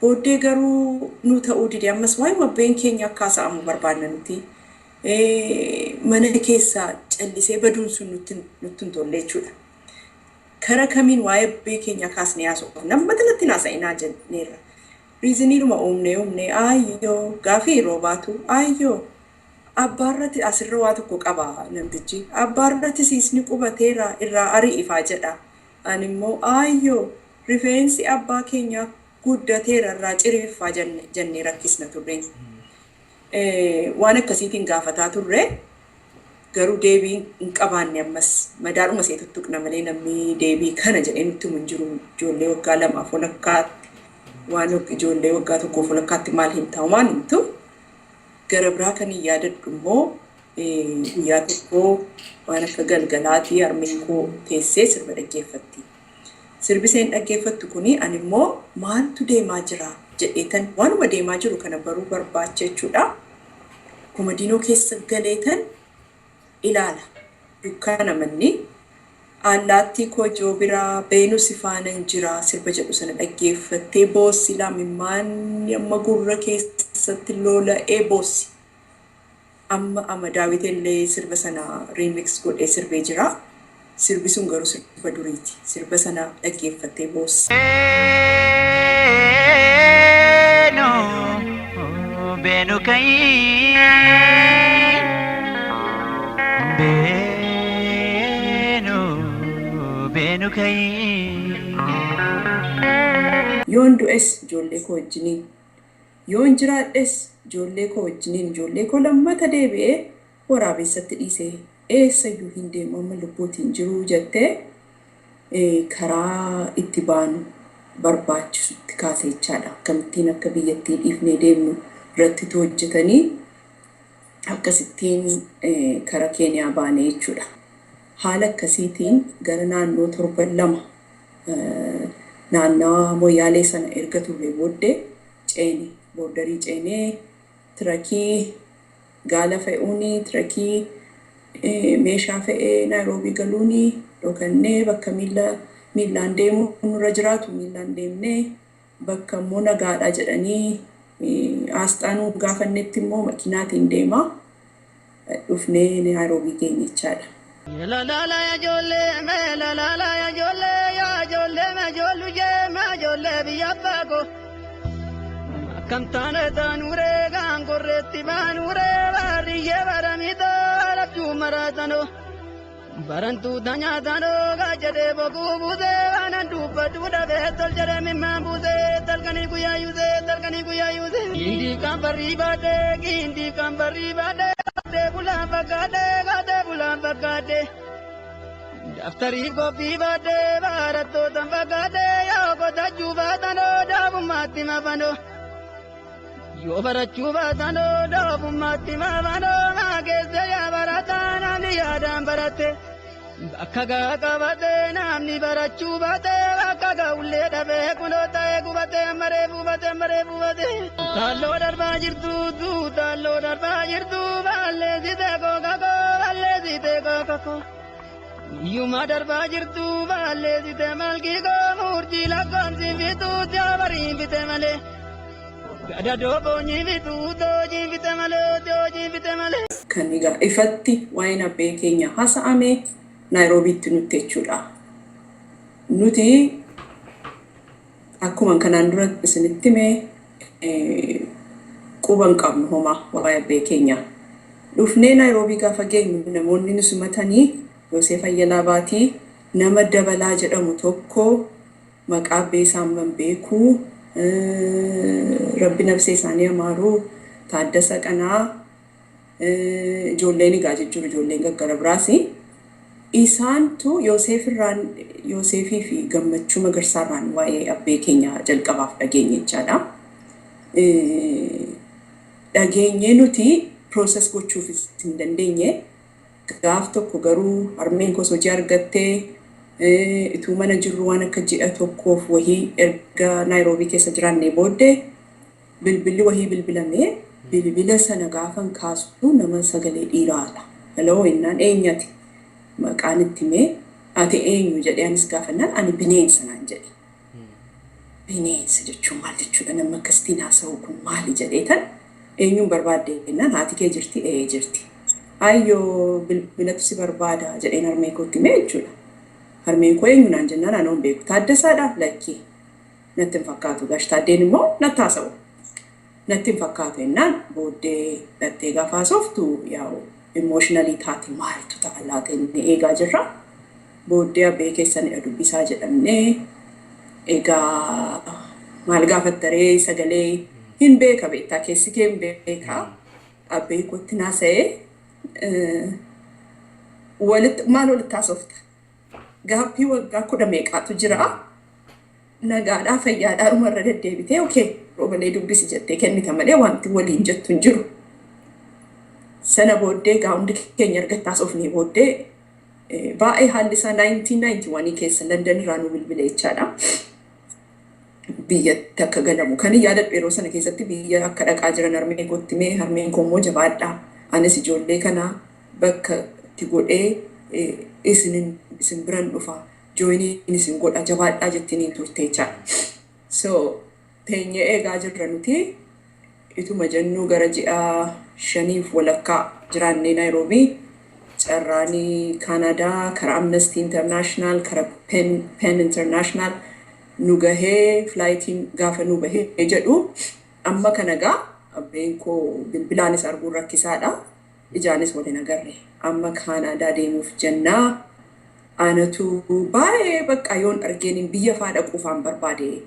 Booddee garuu nu ta'uu dide ammas waa'ee abbeen keenya akka haasa'amu barbaanna nuti. Mana keessaa callisee baduun sun nutti hin tolle jechuudha. Kara kamiin waa'ee abbee keenya kaasnee haasofna. Nama natti haasa'inaa jenneerra. Reasoniidhuma uumnee uumnee aayyoo gaafii yeroo baatu aayyoo abbaarratti asirra waa tokko qaba namtichi. Abbaarratti siisni qubateera irraa ari'ifaa jedha. Ani immoo aayyoo rifeensi abbaa keenyaa guddateera irraa ciriiffaa jennee rakkisna turre. Waan akkasiitiin gaafataa turre garuu deebii hin qabaanne ammas madaadhuma see tuttuqna malee namni deebii kana jedhee nutti himu hin jiru. Ijoollee waggaa 2f walakkaatti waan ijoollee waggaa 1f walakkaatti maal hin ta'u maal himtu. Gara biraa kan hin yaadadhu immoo guyyaa tokko waan akka galgalaatii harmeen koo teessee sirba dhaggeeffatti. Sirbi isheen dhaggeeffattu kuni ani immoo maaltu deemaa jira jedheetan waanuma deemaa jiru kana baruu barbaacha jechuudha. Komodiinoo keessa galeetan ilaala. Dukkana manni. Allaattii koo joobiraa beenu si faanan jira sirba jedhu sana dhaggeeffattee boossi lamimmaan amma gurra keessatti lola'ee boossi. Amma amma Daawit illee sirba sana remix godhee sirbee jira. Sirbi sun garuu sirba duriiti. Sirba sana dhaggeeffattee boossi. Beenu beenu ka'ii beenu beenu ka'ii. Yoon du'es ijoollee koo wajjiniin, yoon jiraadhes ijoollee koo wajjiniin, ijoollee koo lammata deebi'ee waraabessatti dhiisee eessayyuu hin deemu amma lubbuutiin jiruu jettee karaa itti baanu barbaachisutti kaase jechaadha. Akkamittiin akka biyyattii dhiifnee deemnu irratti hojjetanii akkasittiin kara Keeniyaa baane jechuudha. Haala akkasiitiin gara naannoo torban 2 naannawa Moyyaalee sana erga turre booddee ceene, borderii ceenee truckii gaala fe'uuni, truckii meeshaa fe'ee Naayiroobii galuuni, dhokannee bakka miilla miillaan deemuu nurra jiraatu miillaan deemnee, bakka immoo nagaadha jedhanii aasxaa nu gaafannetti immoo makiinaatiin deemaa dhufnee Naayiroobii geenye jechaadha. La la la ya ijoollee mee la la la ya ijoollee ya ijoollee mee ijoollu jee mee ijoollee biyya abbaa koo. Akkam taane taanuuree gaangorreetti baanuuree baariyyee baramiitoo laftuu maraatanoo. Barantuu tanyaatanoo gaajjadee boquu buusee waanan dubbadhu dhabee tol jedhee mimmaan buusee talkanii guyyaa yuusee talkanii guyyaa yuusee. Gindii kan barrii baadhee gindii kan barrii baadhee gaatee bulaan fakkaadhee gaatee bulaan fakkaadhee. Daftarii qophii baadhee barattootaan fakkaadhee yoo qotachuu baatanoo daabummaatti mafanoo. Yoo barachuu baatanoo daabummaatti mafanoo maa keessa yaa barataa namni yaadaan baratte. Bakka gaa qabatee namni barachuu baatee bakka gaa'ullee dhabee kunoo ta'ee gubatee maree buufatee maree buufatee. Taalloo darbaa jirtu taalloo darbaa jirtu balleessitee kookakoo balleessitee kookakoo. Iyyuma darbaa jirtu balleessitee malkii koo murtii lakkoomsi fituu jaabariin fite malee. Gadadoo boonyi fituu toojii fite malee toojii fite malee. Kan egaa ifatti waa'een abbee keenya haasa'ame Naayiroobiitti nutti jechuudha. Nuti akkuma kanaan dura isinitti hime quba hin qabnu homaa waa'ee abbee keenyaa. Dhufnee Naayiroobii gaafa geenyu namoonni nu simatanii Yoosef Ayyalaa Baatii nama Dabalaa jedhamu tokko maqaa abbee isaan man beekuu, Rabbi nafsee isaanii amaaruu. Taaddasa Qanaa, ijoolleen egaa jechuun ijoolleen gaggara biraas. Isaantu Yoosef irraan, Yoosefii fi Gammachuu Magarsaa irraan waa'ee abbee keenya jalqabaaf dhageenye jechaadha. Dhageenyee nuti process gochuufis hin dandeenye. Gaaf tokko garuu harmeen koos hojii argattee, ituu mana jirru waan akka ji'a tokkoof wahii erga Naayiroobii keessa jiraannee booddee bilbilli wahii bilbilamee, bilbila sana gaafan kaasu nama sagalee dhiiraadha. "Hello" jennaan, "Eenyati?" Maqaan itti himee, "Ati eenyu?" jedhee anis gaafannaan, "Ani bineensa" naan jedhe. Bineensa jechuun maal jechuudha? Namni akkasitiin haasa'u kun maali jedhee tan, "Eenyuun barbaadde?" jennaan, "Haati kee jirti?" "Ee, jirti." "Ayyoo, bilbilatu si barbaada" jedheen harmee kootti himee jechuudha. Harmeen koo "Eenyu?" naan jennaan, "Anoon beeku. Taaddasaadha? Lakki, natti hin fakkaatu. Gaash Taaddeen immoo natti haasa'u. Natti hin fakkaatu" jennaan, booddee dhattee gaafa haasoftu yaa'u emotional taate. Maaltu ta'a laata inni eegaa jirra. Booddee "Abbee keessanidha, dubbisaa" jedhamnee, egaa maal gaafattaree, sagalee hin beeka, beektaa, keessi kee hin beeka. Abbee kootti naasa'ee, walitti maal walitti haasofta? Gaaffii waggaa 10 meeqaatu jira. Nagaadhaa fayyaadhaa dhumarra deddeebitee, "Okay, Roobalee dubbisi" jettee kennita malee wanti waliin jettu hin jiru. Sana booddee gaa hundi keenya erga haasofnee booddee, baay'ee haalli isaa 1991 keessa London irraa nu bilbile jechaadha. Biyyatti akka galamu. Kan yaadadhu yeroo sana keessatti biyya akka dhaqaa jiran harmee kootti mee, harmeen koo immoo, "Jabaadhaa. Anis ijoollee kana bakka itti godhee isin biran dhufa. Join isin godha, jabaadhaa" jettiniin turte jechaadha. So teenyee eegaa jirra nuti, ituma jennuu gara ji'a 5f walakkaa jiraannee Naayiroobii, carraanii Kaanadaa karaa Amnesty International, karaa Pen International nu gahee, flightiin gaafa nu bahee jedhu, amma kana gaa abbeen koo bilbilaanis arguun rakkisaadha. Ijaanis waliin agarre. Amma Kaanadaa deemuuf jennaa, anatu baay'ee bakka yoon argeen biyya faa dhaquufaan barbaade,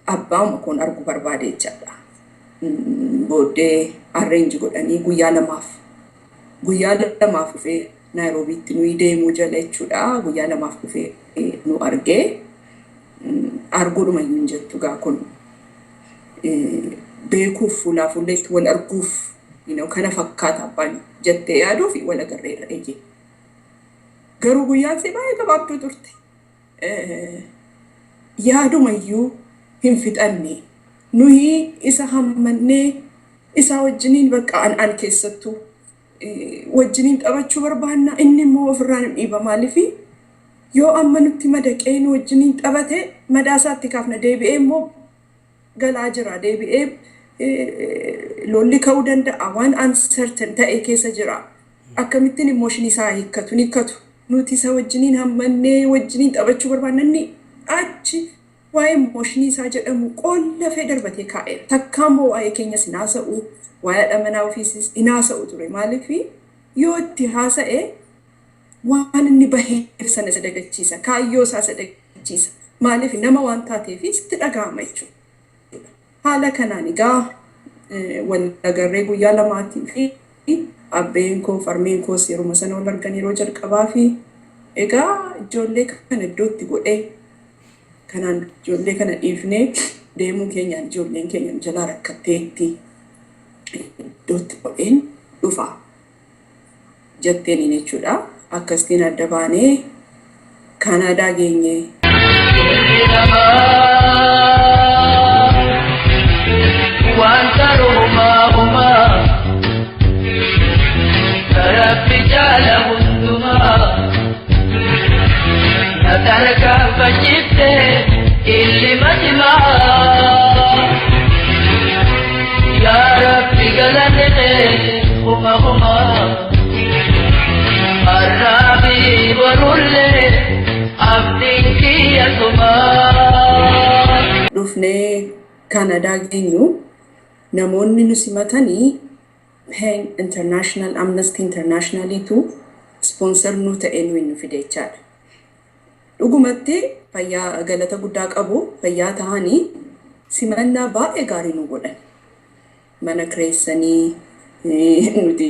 abbauma koon arguu barbaade jechaadha. Booddee arrange godhanii guyyaa 2f dhufee Naayiroobiitti nuyi deemuu jala jechuudha. Guyyaa 2f dhufee nu argee, arguudhuma iyyuu hin jettu gaa, kun beekuuf fuulaa fuulleetti wal arguuf kana fakkaata abbaan jettee yaaduuf wal agarreerra eeyyee. Garuu guyyaan see baay'ee gabaabduu turte. Yaaduma iyyuu hin fixanne. Nuyi isa hammannee isaa wajjiniin bakka an keessattuu wajjiniin taphachuu barbaanna, inni immoo ofirraa nu dhiiba. Maaliifi, yoo amma nutti madaqee nu wajjiniin taphate, madaa isaatti kaafna, deebi'ee immoo galaa jira, deebi'ee lolli ka'uu danda'a, waan uncertain ta'e keessa jira. Akkamittiin emotion isaa hiikkatu ni hiikkatu. Nuti isa wajjiniin hammannee wajjiniin taphachuu barbaanna, inni achi waa'ee emotion isaa jedhamu qollafee darbatee kaa'eera. Takkaa immoo waa'ee keenyas hin haasa'u, waa'ee haadha manaa ofiisis hin haasa'u ture. Maaliif, yoo itti haasa'e waan inni baheef sana isa dagachiisa, kaayyoo isaa isa dagachiisa. Maaliif, nama waan taateef sitti dhaga'ama jechuudha. Haala kanaan egaa wal agarree guyyaa 2 fi abbeen koo farmeen koos yeruma sana wal argan yeroo jalqabaa. Fi egaa ijoollee kana iddootti godhee, kanaan ijoollee kana dhiifnee deemuu keenyaan ijoolleen keenya nu jalaa rakkatteetti, iddootti godheen dhufa jetteeniin jechuudha. Akkasitiin adda baanee Kaanaadaa geenye. Wanta romaa homaa Rabbi jaala hundumaa na tarkaanfachiifte ilma cimaa. Yaa Rabbi, galanne huma homaa har'aa fi borullee abdiin kiyya sumaa. Dhufnee Kaanadaa geenyu, namoonni nu simatanii Pen International, Amnesty Internationaliitu sponsor nu ta'ee nu fide jechaadha. Dhugumatti fayyaa galata guddaa qabu, fayyaa ta'anii simannaa baay'ee gaarii nu godhan. Mana kireessanii nuti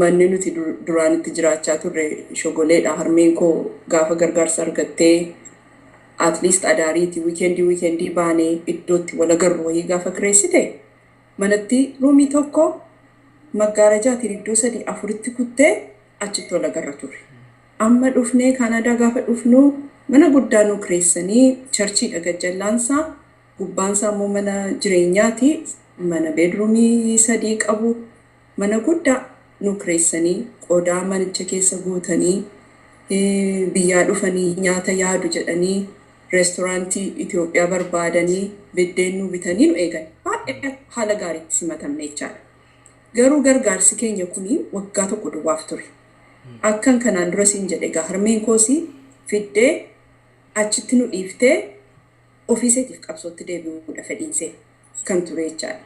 manni nuti duraan itti jiraachaa turre shogoleedha. Harmeen koo gaafa gargaarsa argattee at least adaariiti weekendii weekendii baanee iddootti wal agarru wayii gaafa kireessite, manatti roomii tokko maggaarajaatiin iddoo sadii afuritti kuttee achitti wal agarra turre. Amma dhufnee Kaanadaa gaafa dhufnu mana guddaa nu kireessanii, churchiidha gajjallaansaa, gubbaansaa immoo mana jireenyaati, mana bedroomii sadii qabu, mana guddaa nu kireessanii, qodaa manicha keessa guutanii, biyyaa dhufanii nyaata yaadu jedhanii reestooraantii Itoophiyaa barbaadanii biddeen nu bitanii nu eegan. Baay'ee haala gaariitti simatamne jechaadha. Garuu gargaarsi keenya kuni waggaa tokko duwwaaf ture. Akkan kanaan dura siin jedhe egaa, harmeen koosii fiddee achitti nu dhiiftee ofii isheetiif qabsootti deebi'uudha fedhiinsee kan ture jechaadha.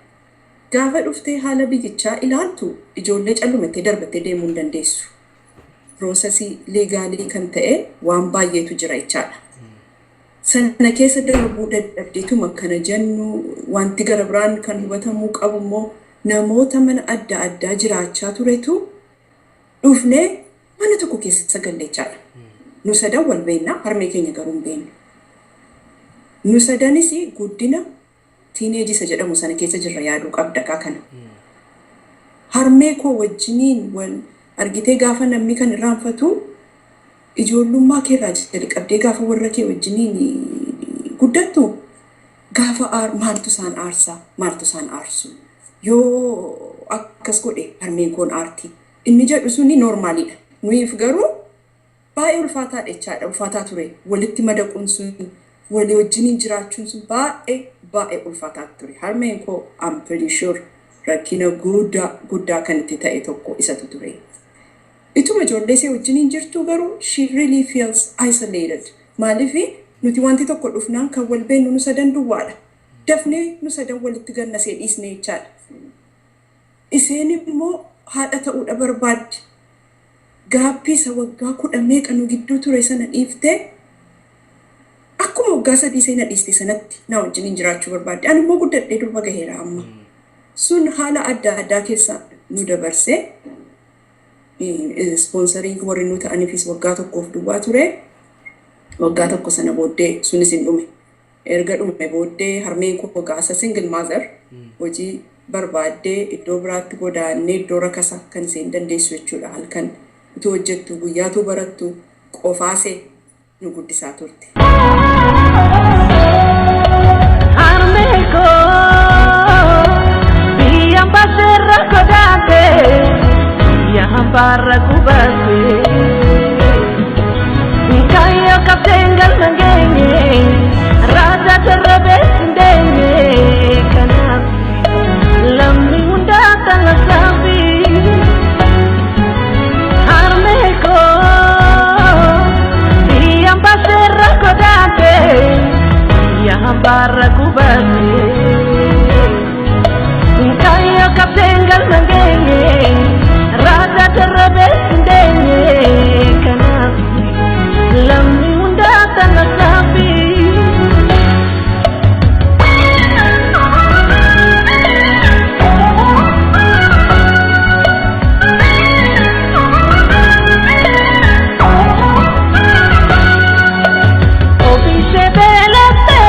Gaafa dhuftee haala biyyichaa ilaaltu, ijoollee callumattee darbattee deemuu hin dandeessu. Processii legalii kan ta'e waan baay'eetu jira jechaadha. Sana keessa darbuu dadhabdeetuma kana jennu, wanti gara biraan kan hubatamuu qabu immoo namoota mana adda addaa jiraachaa turetu dhufnee mana tokko keessa galle jechaadha. Nu sadan wal beekna, harmee keenya garuu hin beeknu. Nu sadanis guddina teenageii isa jedhamu sana keessa jirra, yaaduu qabda kana. Harmee koo wajjiniin wal argitee gaafa namni kan irraanfatu, ijoollummaa keerraa jalqabdee gaafa warra kee wajjiniin guddattu, gaafa maaltu isaan aarsaa, maaltu isaan aarsu, yoo akkas godhe harmeen koon aarti inni jedhu suni normaliidha. Nuyiif garuu baay'ee ulfaataadha jechaadha. Ulfaataa ture. Walitti madaquun sun, walii wajjiniin jiraachuun sun baay'ee baay'ee ulfaataa ture. Harmeen koo, I'm pretty sure, rakkina guddaa guddaa kan itti ta'e tokko isatu ture. Ituma ijoollee ishee wajjiniin jirtu garuu she really feels isolated. Maaliif nuti wanti tokko dhufnaan kan wal beeknu nu sadan duwwaadha. Dafnee nu sadan walitti gannasee dhiisne jechaadha. Isheen immoo haadha ta'uudha barbaaddi. Gapii isa waggaa 10 meeqa nu gidduu ture sana dhiiftee akkuma waggaa 3 isheen dhiiste sanatti na wajjiniin jiraachuu barbaadde. Ani immoo guddadhee durba gaheera amma. Sun haala adda addaa keessa nu dabarsee, sponsorii warri nu ta'aniifis waggaa tokkoof duwwaa ture. Waggaa tokko sana booddee sunis hin dhume. Erga dhume booddee harmeen koo gaasa single mother hojii barbaaddee iddoo biraatti godaannee, iddoo rakasa kan isheen dandeessu jechuudha. Halkan utuu hojjettu, guyyaatu barattu, qofaasee nu guddisaa turte. Harmee koo biyya baseerra godaante, biyya hambaarra qubate. Kaayyoo qabdeen galma geenye, raajaa darrabee hin deenye. Kanaaf lammi hundaa tana saafi. Harmee koo biyya baseerra godaante, biyya hambaarra qubate. Kaayyoo qabdeen galma geenye, raajaa darrabee hin deenye. Kanaaf lammi hundaa tana saafi. Ofishee beelattee,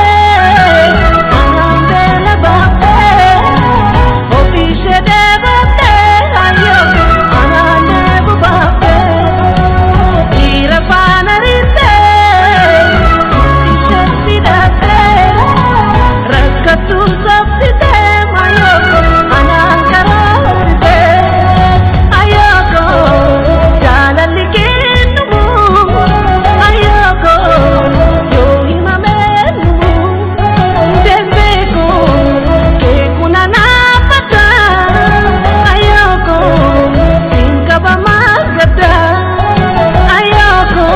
anaan beela baaftee. Ofishee dheebottee, ayyoo anaan dheebu baaftee. Dhiira faana riittee, ishee fidhattee. Rakkattuu saffitee, ayyoo anaan karaa. Ayyoo jaalalli kennumu, ayyoo yoo himamee numu. Deebeeku keekuna naafata, ayyoo siin qabamaa gadda. Ayyoo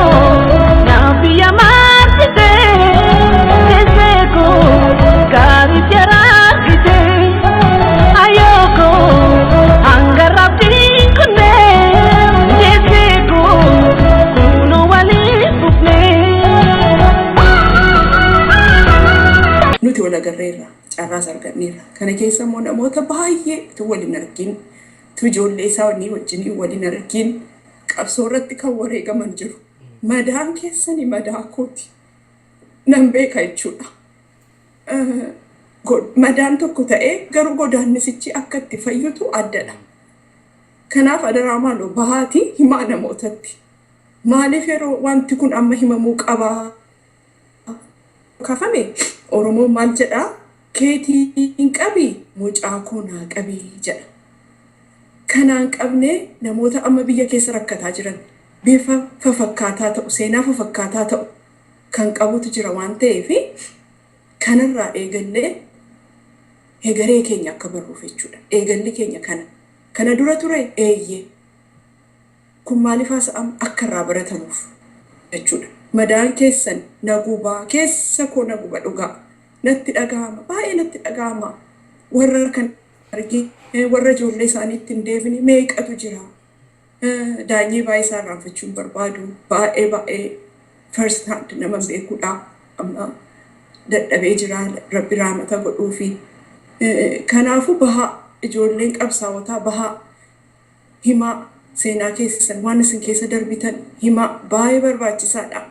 naaf biyya maasite, keesseeku gaarii jaraakite. Ayyoo hanga rabbiin kunnee, keesseeku kunoo waliin fufnee. Nuti wal agarreerra. Carraas arganneerra. Kana keessa immoo namoota baay'ee tu waliin argin, tu ijoollee isaanii wajjin waliin argin, qabsoo irratti kan wareegaman jiru. Madaan keessanii madaa kooti. Nan beeka jechuudha. Madaan tokko ta'ee garuu godaannisichi akka itti fayyutu addadha. Kanaaf adaraa maaloo bahaatii himaa namootatti. Maaliif yeroo wanti kun amma himamuu qabaa? Kafame Oromoon maal jedhaa? "Keetiin qabii, mucaa koo naa qabii," jedha. Kanaan qabnee namoota amma biyya keessa rakkataa jiran bifa fafakkaataa ta'u, seenaa fafakkaataa ta'u kan qabutu jira waan ta'eef, kanarraa eegallee hegaree keenya akka barruuf jechuudha. Eegalli keenya kana. Kana dura ture, eeyyee. Kun maaliif haasa'ama? Akka irraa baratamuuf jechuudha. Madaan keessan na gubaa, keessa koo na guba dhugaa. Natti dhaga'ama, baay'ee natti dhaga'ama. Warra kan argee warra ijoollee isaaniitti hin deebine meeqatu jira? Daanyee baay'ee isaa irraanfachuu hin barbaadu. Baay'ee baay'ee first hand nama beekudha. Amma dadhabee jira, Rabbi raamata godhuufi. Kanaafuu bahaa, ijoolleen qabsaawotaa bahaa, himaa seenaa keessan, waan isin keessa darbitan himaa, baay'ee barbaachisaadha.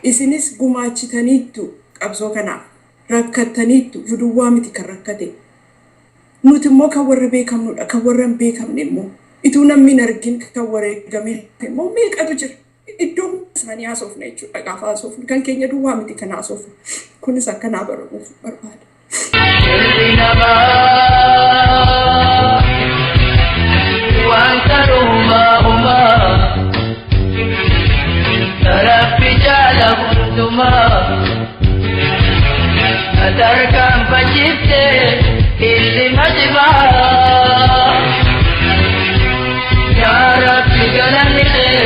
Isinis gumaachitaniittu qabsoo kanaaf, rakkattaniittu, duwwaa miti kan rakkate. Nuti immoo kan warra beekamnudha, kan warra hin beekamne immoo ituu namni hin argin kan wareegame immoo meeqatu jira? Iddoo hunda isaanii haasofna jechuudha gaafa haasofnu, kan keenya duwwaa miti kan haasofnu. Kunis akkanaa baramuuf barbaada. Ilmi namaa waan kanumaa uumaa, Rabbi jaala hundumaa tarkaanfachiiftee ilma cimaa. Yaa Rabbi, galanni kee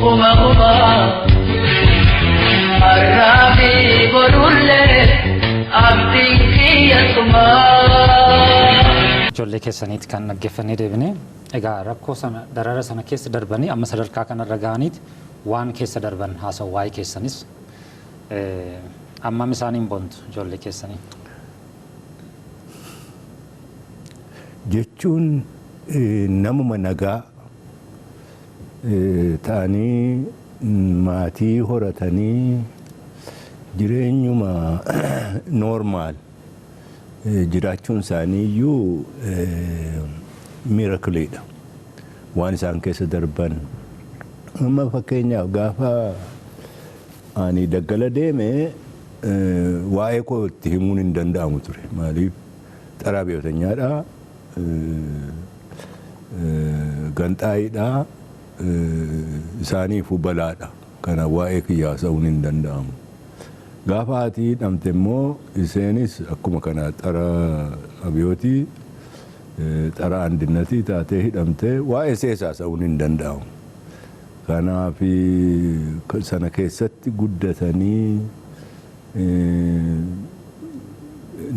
kuma kuma, har'aa fi borullee abdiin kiyya sumaa. Ijoollee keessaniiti kan dhaggeeffannee deebine. Egaa rakkoo sana, darara sana keessa darbanii amma sadarkaa kanarra ga'aniiti waan keessa darban haasa'u waa'ee keessanis. Ammam isaaniin boontu ijoollee keessanii? Jechuun namuma nagaa ta'anii, maatii horatanii, jireenyuma normal jiraachuun isaanii iyyuu miracleiidha. Waan isaan keessa darban. Amma fakkeenyaaf gaafa ani daggala deeme waa'ee koo itti himuun hin danda'amu ture. Maaliif? Xaraa biyyootanyyaadha. Ganxaayiidha. Isaaniifuu balaadha. Kana waa'ee kiyya haasa'uun hin danda'amu. Gaafa haati hidhamte immoo isheenis akkuma kana xara abiyootii, xara andinnatii taatee hidhamte, waa'ee sees haasa'uun hin danda'amu. Kanaaf sana keessatti guddatanii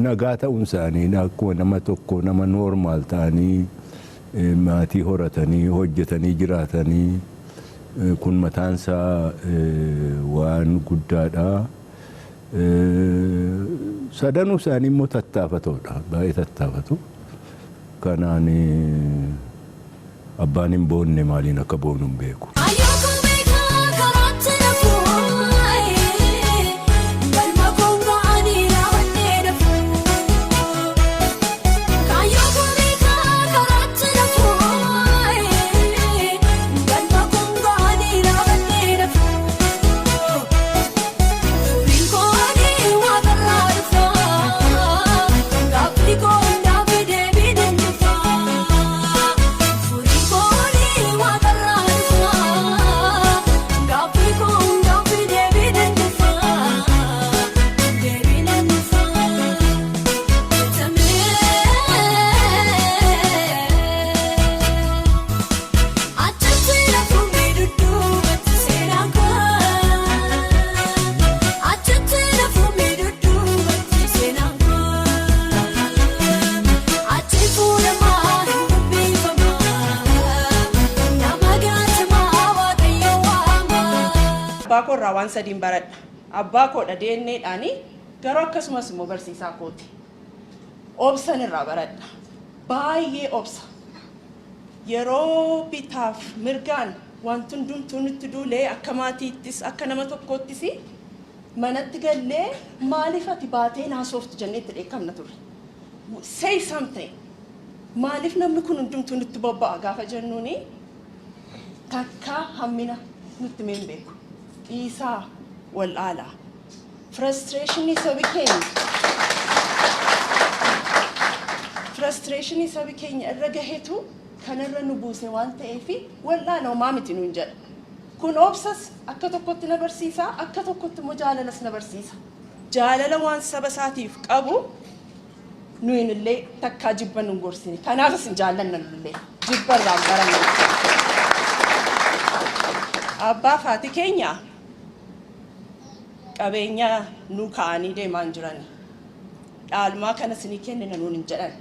nagaa ta'uun isaanii, akkuma nama tokko nama normal ta'anii, maatii horatanii, hojjetanii jiraatanii, kun mataansaa waan guddaadha. Sadanuu isaanii immoo tattaafatoodha. Baay'ee tattaafatu. Kanaan abbaan hin boonne maaliin akka boonu hin beeku. Ayyooku beekaa karaatti nafuu, galma koonga'anii raawwannee dafuu. Ayyooku beekaa karaatti nafuu, galma koonga'anii raawwannee dafuu. Furiin koonii waaqarraa dhufaa, gaaffii koo hundaaf deebii dandufaa. Furiin koonii waaqarraa dhufaa, gaaffii koo hundaaf deebii dandufaa. Deebii dandufaa. Achitti lafuun dudduubatti seenaan koo. Achitti lafuun dudduubatti seenaan koo. Achi fuulamaa hin dubbifamaa. Nama gaatamaa Waaqayyo waamaa. Abbaa koo irraa waan sadiin baradha. Abbaa koodha DNAdhaani, garuu akkasumas immoo barsiisaa kooti. Obsan irraa baradha. Baay'ee obsa. Yeroo bitaaf mirgaan wanti hundumtuu nutti duulee, akka maatiittis akka nama tokkoottis, manatti gallee "Maaliif ati baatee naasoftu?" jennee itti dheekkamna turre. "Say something. Maaliif namni kun hundumtuu nutti bobba'a?" gaafa jennuuni takka hammina nutti hin beeku. Dhiisaa, wal'aalaa. Frustrationii sabi keenya irra gaheetu kanarra nu buuse waan ta'eef wal'aala, homaa miti nuun jedha. Kun obsas akka tokkotti na barsiisa, akka tokkotti immoo jaalalas na barsiisa. Jaalala waan saba isaatiif qabu nuyin illee takkaa jibba nun gorsine. Kanaaf isin jaallanna, nullee jibba irraan baranna. Abbaa fi haati keenya qabeenya nu kaa'anii deemaa hin jiran. Dhaalmaa kana isinii kennina nuun hin jedhan.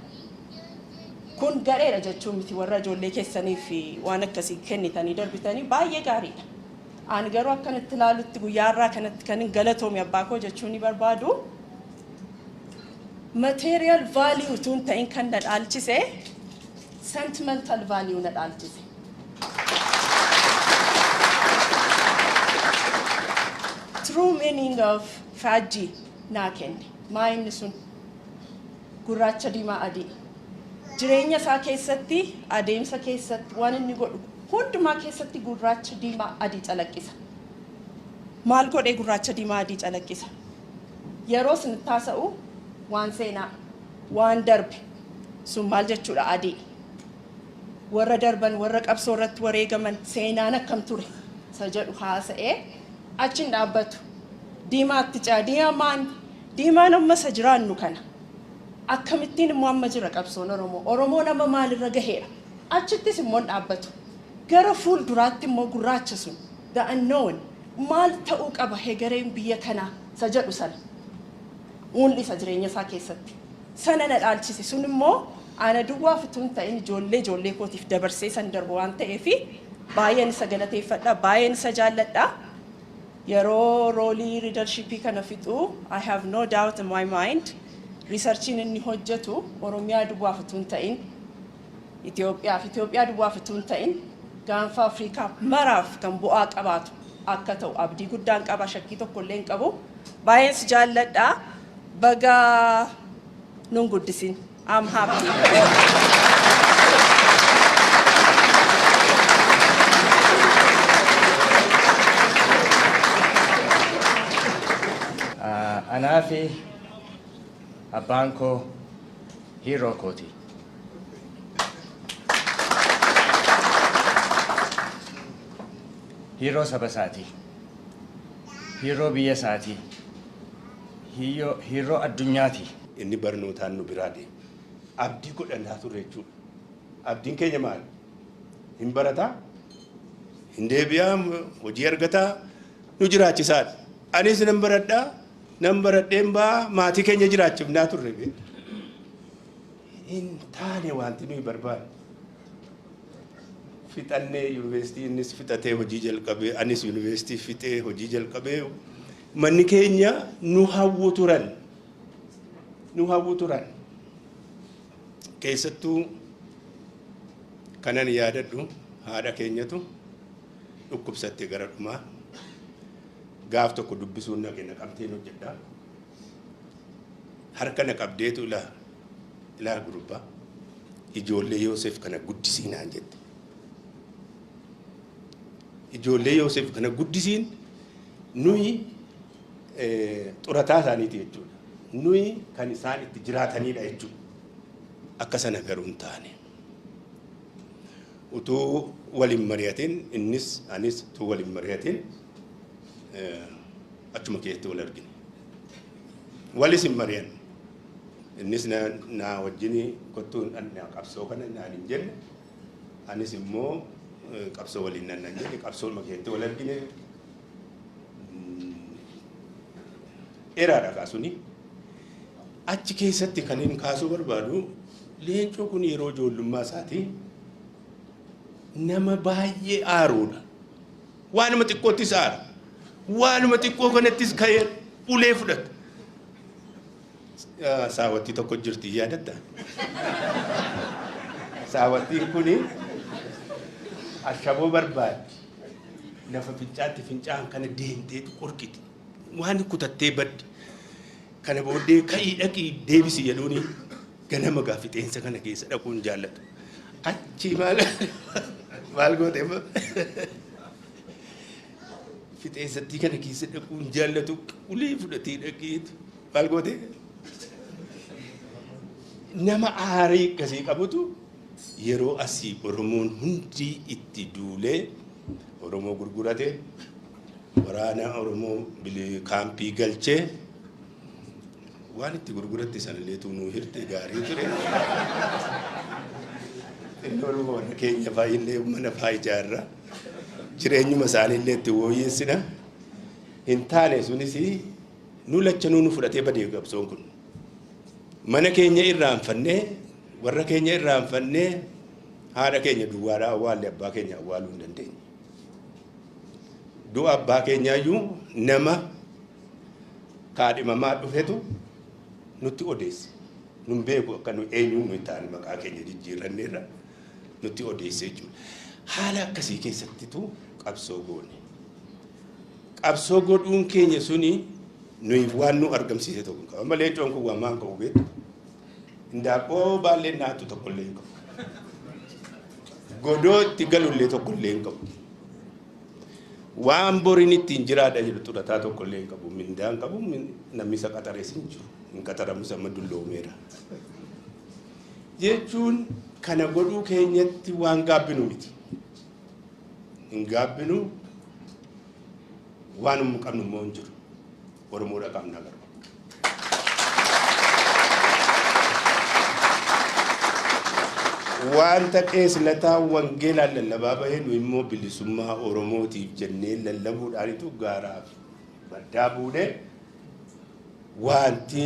Kun gareedha jechuun miti. Warra ijoollee keessaniif waan akkasii kennitanii darbitanii baay'ee gaariidha. Ani garuu akkanatti ilaalutti guyyaa irraa kanatti kan hin galatoome abbaa koo jechuun ni barbaadu. Material value tun ta'in kan na dhaalchise, sentimental value na dhaalchise. True meaning of faajjii naa kenne. Maa inni sun? Gurraacha, diimaa, adii. Jireenya isaa keessatti, adeemsa keessatti, waan inni godhu hundumaa keessatti gurraacha, diimaa, adii calaqqisa. Maal godhee gurraacha, diimaa, adii calaqqisa? Yeroo isinitti haasa'u waan seenaa, waan darbe sun maal jechuudha? Adii. Warra darban, warra qabsoo irratti wareegaman, seenaan akkam ture isa jedhu haasa'ee achi hin dhaabbatu. Diimaatti caa diimaan diimaan amma isa jiraannu kana. Akkamittiin immoo amma jira qabsoon Oromoo? Oromoon amma maalirra gaheera? Achittis immoo hin dhaabbatu. Gara fuulduraatti immoo gurraacha sun, the unknown, maal ta'uu qaba hegereen biyya kanaa isa jedhu sana mul'isa jireenya isaa keessatti. Sana na dhaalchise. Sun immoo ana duwwaaf utuu hin ta'in ijoollee ijoollee kootiif dabarsee san darbu waan ta'eef baay'een isa galateeffadha, baay'een isa jaalladha. Yeroo roleii leadershipii kana fixu, I have no doubt in my mind, researchiin inni hojjetu Oromiyaa duwwaaf utuu hin ta'in Itoophiyaaf, Itoophiyaa duwwaaf utuu hin ta'in gaanfa Afrikaa maraaf kan bu'aa qabaatu akka ta'u abdii guddaan qaba, shakkii tokko illee hin qabu. Baay'een si jaalladha. Baga nun guddisin. I'm happy. Anaa fi abbaan koo hero kooti. Hero saba isaati. Hero biyya isaati. Hero addunyaati. Inni barnootaan nu biraa deema. Abdii godhannaa turre jechuudha. Abdiin keenya maali? Hin barataa, hin deebi'aa, hojii argataa, nu jiraachisaadha. Anis nan baradhaa, nan baradheen ba'aa, maatii keenya jiraachifnaa turre. Hin taane wanti nuyi barbaanne. Fixannee yuunivarsiitii, innis fixatee hojii jalqabee, anis yuunivarsiitii fixee hojii jalqabee, manni keenya nu hawwu turan. Nu hawwu turan. Keessattuu kanan yaadadhu, haadha keenyatu dhukkubsatte gara dhumaa. Gaaf tokko dubbisuun naqe, Naqamteen hojjedha. Harka na qabdeetu, "Ilaa, ilaa gurbaa, ijoollee Yoosef kana guddisii," naan jette. Ijoollee Yoosef kana guddisiin, nuyi xurataa isaaniiti jechuudha. Nuyi kan isaan itti jiraatanidha jechuudha. Akka sana garuu hin taane. Utuu waliin mari'atin, innis anis utuu waliin mari'atin achuma keessatti wal argine. Walis hin mari'anne. Innis na wajjin kottuu qabsoo kana naan hin jenne. Anis immoo qabsoo waliin nan nan jenne, qabsoodhuma keessatti wal argine. Dheeraadha kaasuni. Achi keessatti kan inni kaasuu barbaadu, Leencoo kun yeroo ijoollummaa isaatii nama baay'ee aaruudha. Waanuma xiqqoottis aara. Waanuma xiqqoo kanattis ka'ee ulee fudhata. Saawwattii tokko jirti, yaadatta? Saawwattiin kuni ashaboo barbaaddi. Lafa fincaatti fincaan kana deemteetu qorqiti. Waan kutattee baddi. Kana booddee ka'ii dhaqii deebisi jedhuuni ganama gaa fixeensa kana keessa dhaquun jaallatu. Achi maal maal goote amma? Fixeensattii kana keessa dhaquun jaallatu, ulee fudhatee dhaqeetu maal goote? Nama aarii akkasii qabutu yeroo asii Oromoon hundi itti duulee Oromoo gurgurate, waraana Oromoo kaampii galchee waan itti gurguratte sanallee nuu hirte gaarii ture. Xinnoon warra keenya faayillee mana faa ijaarra. Jireenyuma isaaniillee itti wooyyeessina. Hin taane sunis, nu lachanuu nu fudhatee badee qabsoon kun. Mana keenya irraanfannee, warra keenya irraanfannee, haadha keenya duwwaadhaa awwaalle, abbaa keenya awwaaluu hin dandeenye. Du'a abbaa keenyaayyuu nama kaadhimamaa dhufetu nutti odeesse. Nun beeku akka nu eenyuun nuyi taane, maqaa keenya jijjiirranneerra nutti odeesse jechuudha. Haala akkasii keessattitu qabsoo goone. Qabsoo godhuun keenya suni nuyi waan nu argamsiise tokko hin qabu. Amma Leencoon kun waan maan qabu beektu? Indaaqqoo baallee naattu tokkollee hin qabu. Godoo itti galullee tokkollee hin qabu. Waan boriin ittiin jiraadha jedhu xurataa tokkollee hin qabu. Mindaa hin qabu, namni isa qaxarees hin jiru. Hin qaxaramus, amma dulloomeera. Jechuun kana godhuu keenyatti waan gaabbinu miti. Hin gaabbinu, waan hin qabnu immoo hin jiru. Oromoodha qabna garuu. Wanta Qees Lataa wangeelaan lallabaa bahee, nu immoo bilisummaa Oromootiif jennee lallabuudhaanitu gaaraaf baddaa buune. Wanti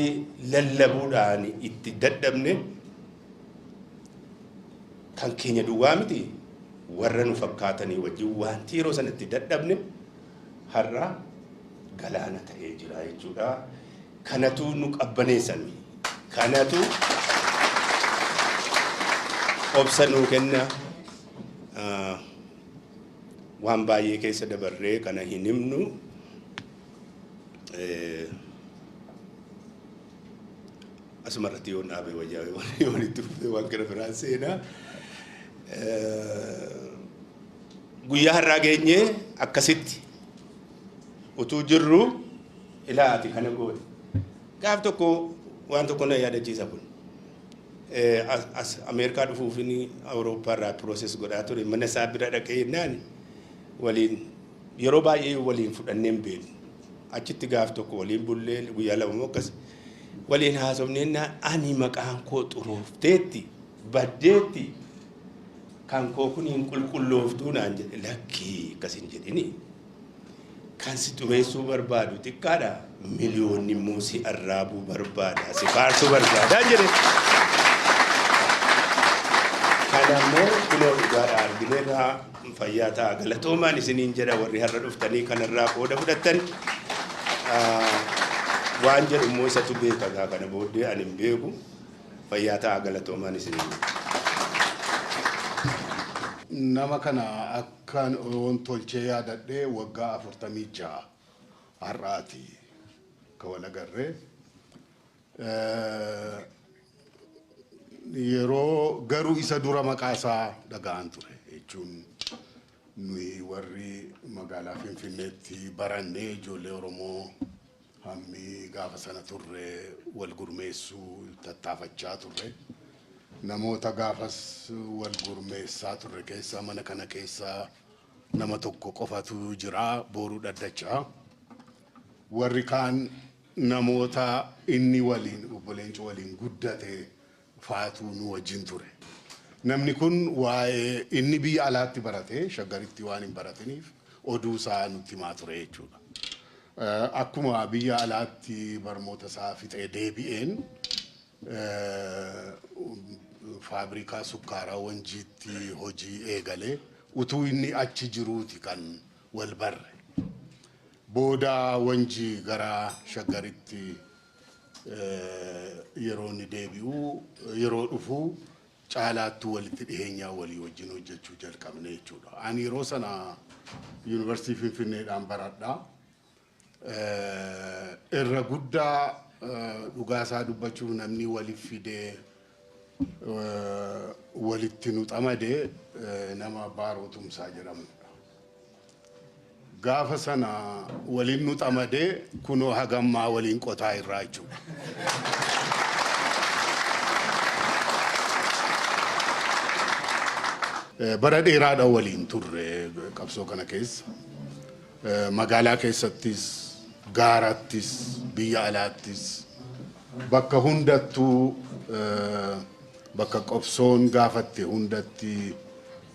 lallabuudhaan itti dadhabne kan keenya duwwaa miti, warra nu fakkaatanii wajjin wanti yeroo sana itti dadhabne har'a galaana ta'ee jira jechuudha. Kanatu nu qabbaneessan. Kanatu obsa nuu kenna. Waan baay'ee keessa dabarree kana hin himnu. Asuma irratti yoon dhaabe wayyaa, yoon itti fufee waan gara biraan seenaa. Guyyaa har'aa geenyee akkasitti utuu jirru, ilaa ati kana goote. Gaaf tokko waan tokko na yaadachiisa kun. As Ameerikaa dhufuufin Awurooppaa irraa process godhaa ture, mana isaa bira dhaqee jennaan waliin yeroo baay'ee waliin fudhannee hin beeknu. Achitti gaaf tokko waliin bullee, guyyaa 2 moo akkas waliin haasofnee jennaan, ani maqaan koo xuroofteetti baddeetti, kan koo kun hin qulqullooftuu naan jedhe. Lakkii, akkas hin jedhini. Kan si xureessuu barbaadu xiqqaadha. Miliyoonni immoo si arraabuu barbaada, si faarsuu barbaada jedhe. Kana immoo kunoo dhugaadha, argineerraa. Fayyaa ta'a, galatoomaan isiniin jedha warri har'a dhuftanii kanarraa qooda fudhattan. Waan jedhu immoo isatu beeka gaa, kana booddee ani hin beeku. Fayyaa ta'a, galatoomaan isiniin jedha. Nama kana akkaan yoon tolchee yaadadhee waggaa 46 har'aati ka wal agarree. Yeroo garuu isa dura maqaa isaa dhaga'an ture, jechuun nuyi warri magaalaa Finfinneetti barannee, ijoollee Oromoo hammi gaafa sana turre wal gurmeessuu tattaafachaa turre. Namoota gaafas wal gurmeessaa turre keessa mana kana keessa nama tokko qofatu jira, Booruu Dhaddachaa. Warri kaan namoota inni waliin, obbo Leencoo waliin guddate faatu nu wajjin ture. Namni kun waa'ee inni biyya alaatti barate, Shaggaritti waan hin baratiniif oduu isaa nutti himaa ture jechuudha. Akkuma biyya alaatti barnoota isaa fixee deebi'een faabrikaa sukkaaraa Wanjiitti hojii eegale, utuu inni achi jiruuti kan wal barre. Booda Wanjii gara Shaggaritti Yeroo inni deebi'u, yeroo dhufu caalaattuu walitti dhiheenyaa walii wajjin hojjechuu jalqabne jechuudha. Ani yeroo sana Yuunivarsiitii Finfinneedhaan baradha. Irra guddaa dhugaasaa dubbachuuf namni waliif fidee walitti nu xamadee nama Baaroo Tumsaa jedhamudha. Gaafa sana waliin nu xamadee kunoo hagammaa waliin qotaa irraa jechuudha. Bara dheeraadha waliin turre qabsoo kana keessa. Magaalaa keessattis, gaarattis, biyya alaattis, bakka hundattuu, bakka qabsoon gaafatte hundatti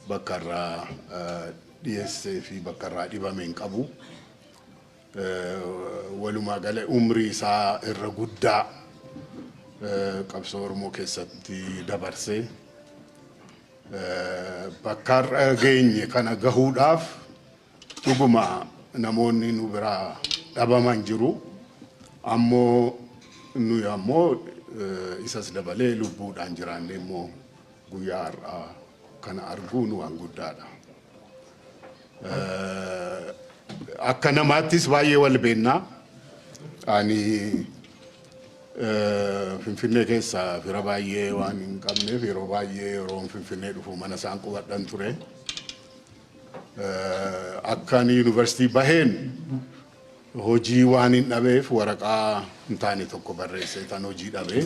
bakka irraa dhiyeessee fi bakka irraa dhibame hin qabu. Walumaa gala umrii isaa irra guddaa qabsoo Oromoo keessatti dabarsee bakka har'a geenye kana gahuudhaaf dhuguma namoonni nu biraa dhabaman jiru. Ammoo nuyi ammoo isas dabalee lubbuudhaan jiraanne immoo guyyaa har'aa kana arguun waan guddaadha. Akka namaattis baay'ee wal beennaa. Ani Finfinnee keessa fira baay'ee waan hin qabneef yeroo baay'ee yeroo Finfinnee dhufu mana isaan qubadhan ture. Akka ani yuunivarsiitii baheen hojii waan hin dhabeef waraqaa hin taane tokko barreessee tan hojii dhabee.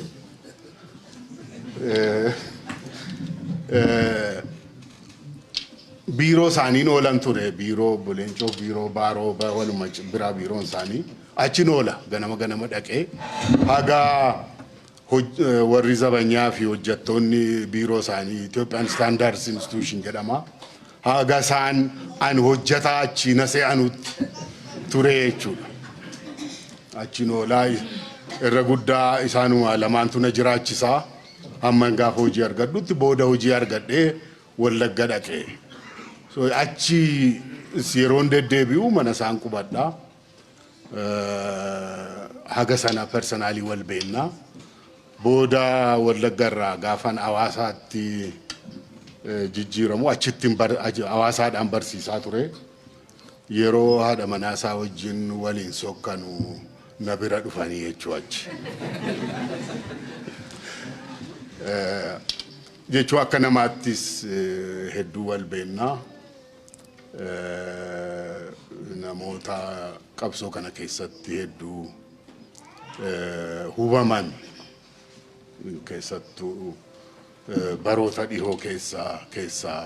Biiroo isaaniin oolan ture, biiroo obbo Leencoo, biiroo Baaroo, waluma biraa biiroon isaanii achin oola. Ganama ganama dhaqee haga warri zabanyaa fi hojjettoonni biiroo isaanii, Ethiopian Standards Institution jedhama, haga isaan an hojjetaa achi na se'anutti ture jechuudha. Achiin oolaa irra guddaa isaanuma lamaantu na jiraachisaa hamman gaafa hojii argadhutti. Booda hojii argadhee Wallagga dhaqee. So achi yeroon deddeebi'u mana isaan qubadha. Haga sana personally wal beennaa. Booda Wallagga irraa gaafan Hawaasaatti jijjiiramu achitti Hawaasaadhaan barsiisaa ture. Yeroo haadha manaa isaa wajjin waliin sokkanu na bira dhufanii jechuu achi. Jechuu akka namaattis hedduu wal beennaa. Namoota qabsoo kana keessatti hedduu hubaman, keessattuu baroota dhihoo keessaa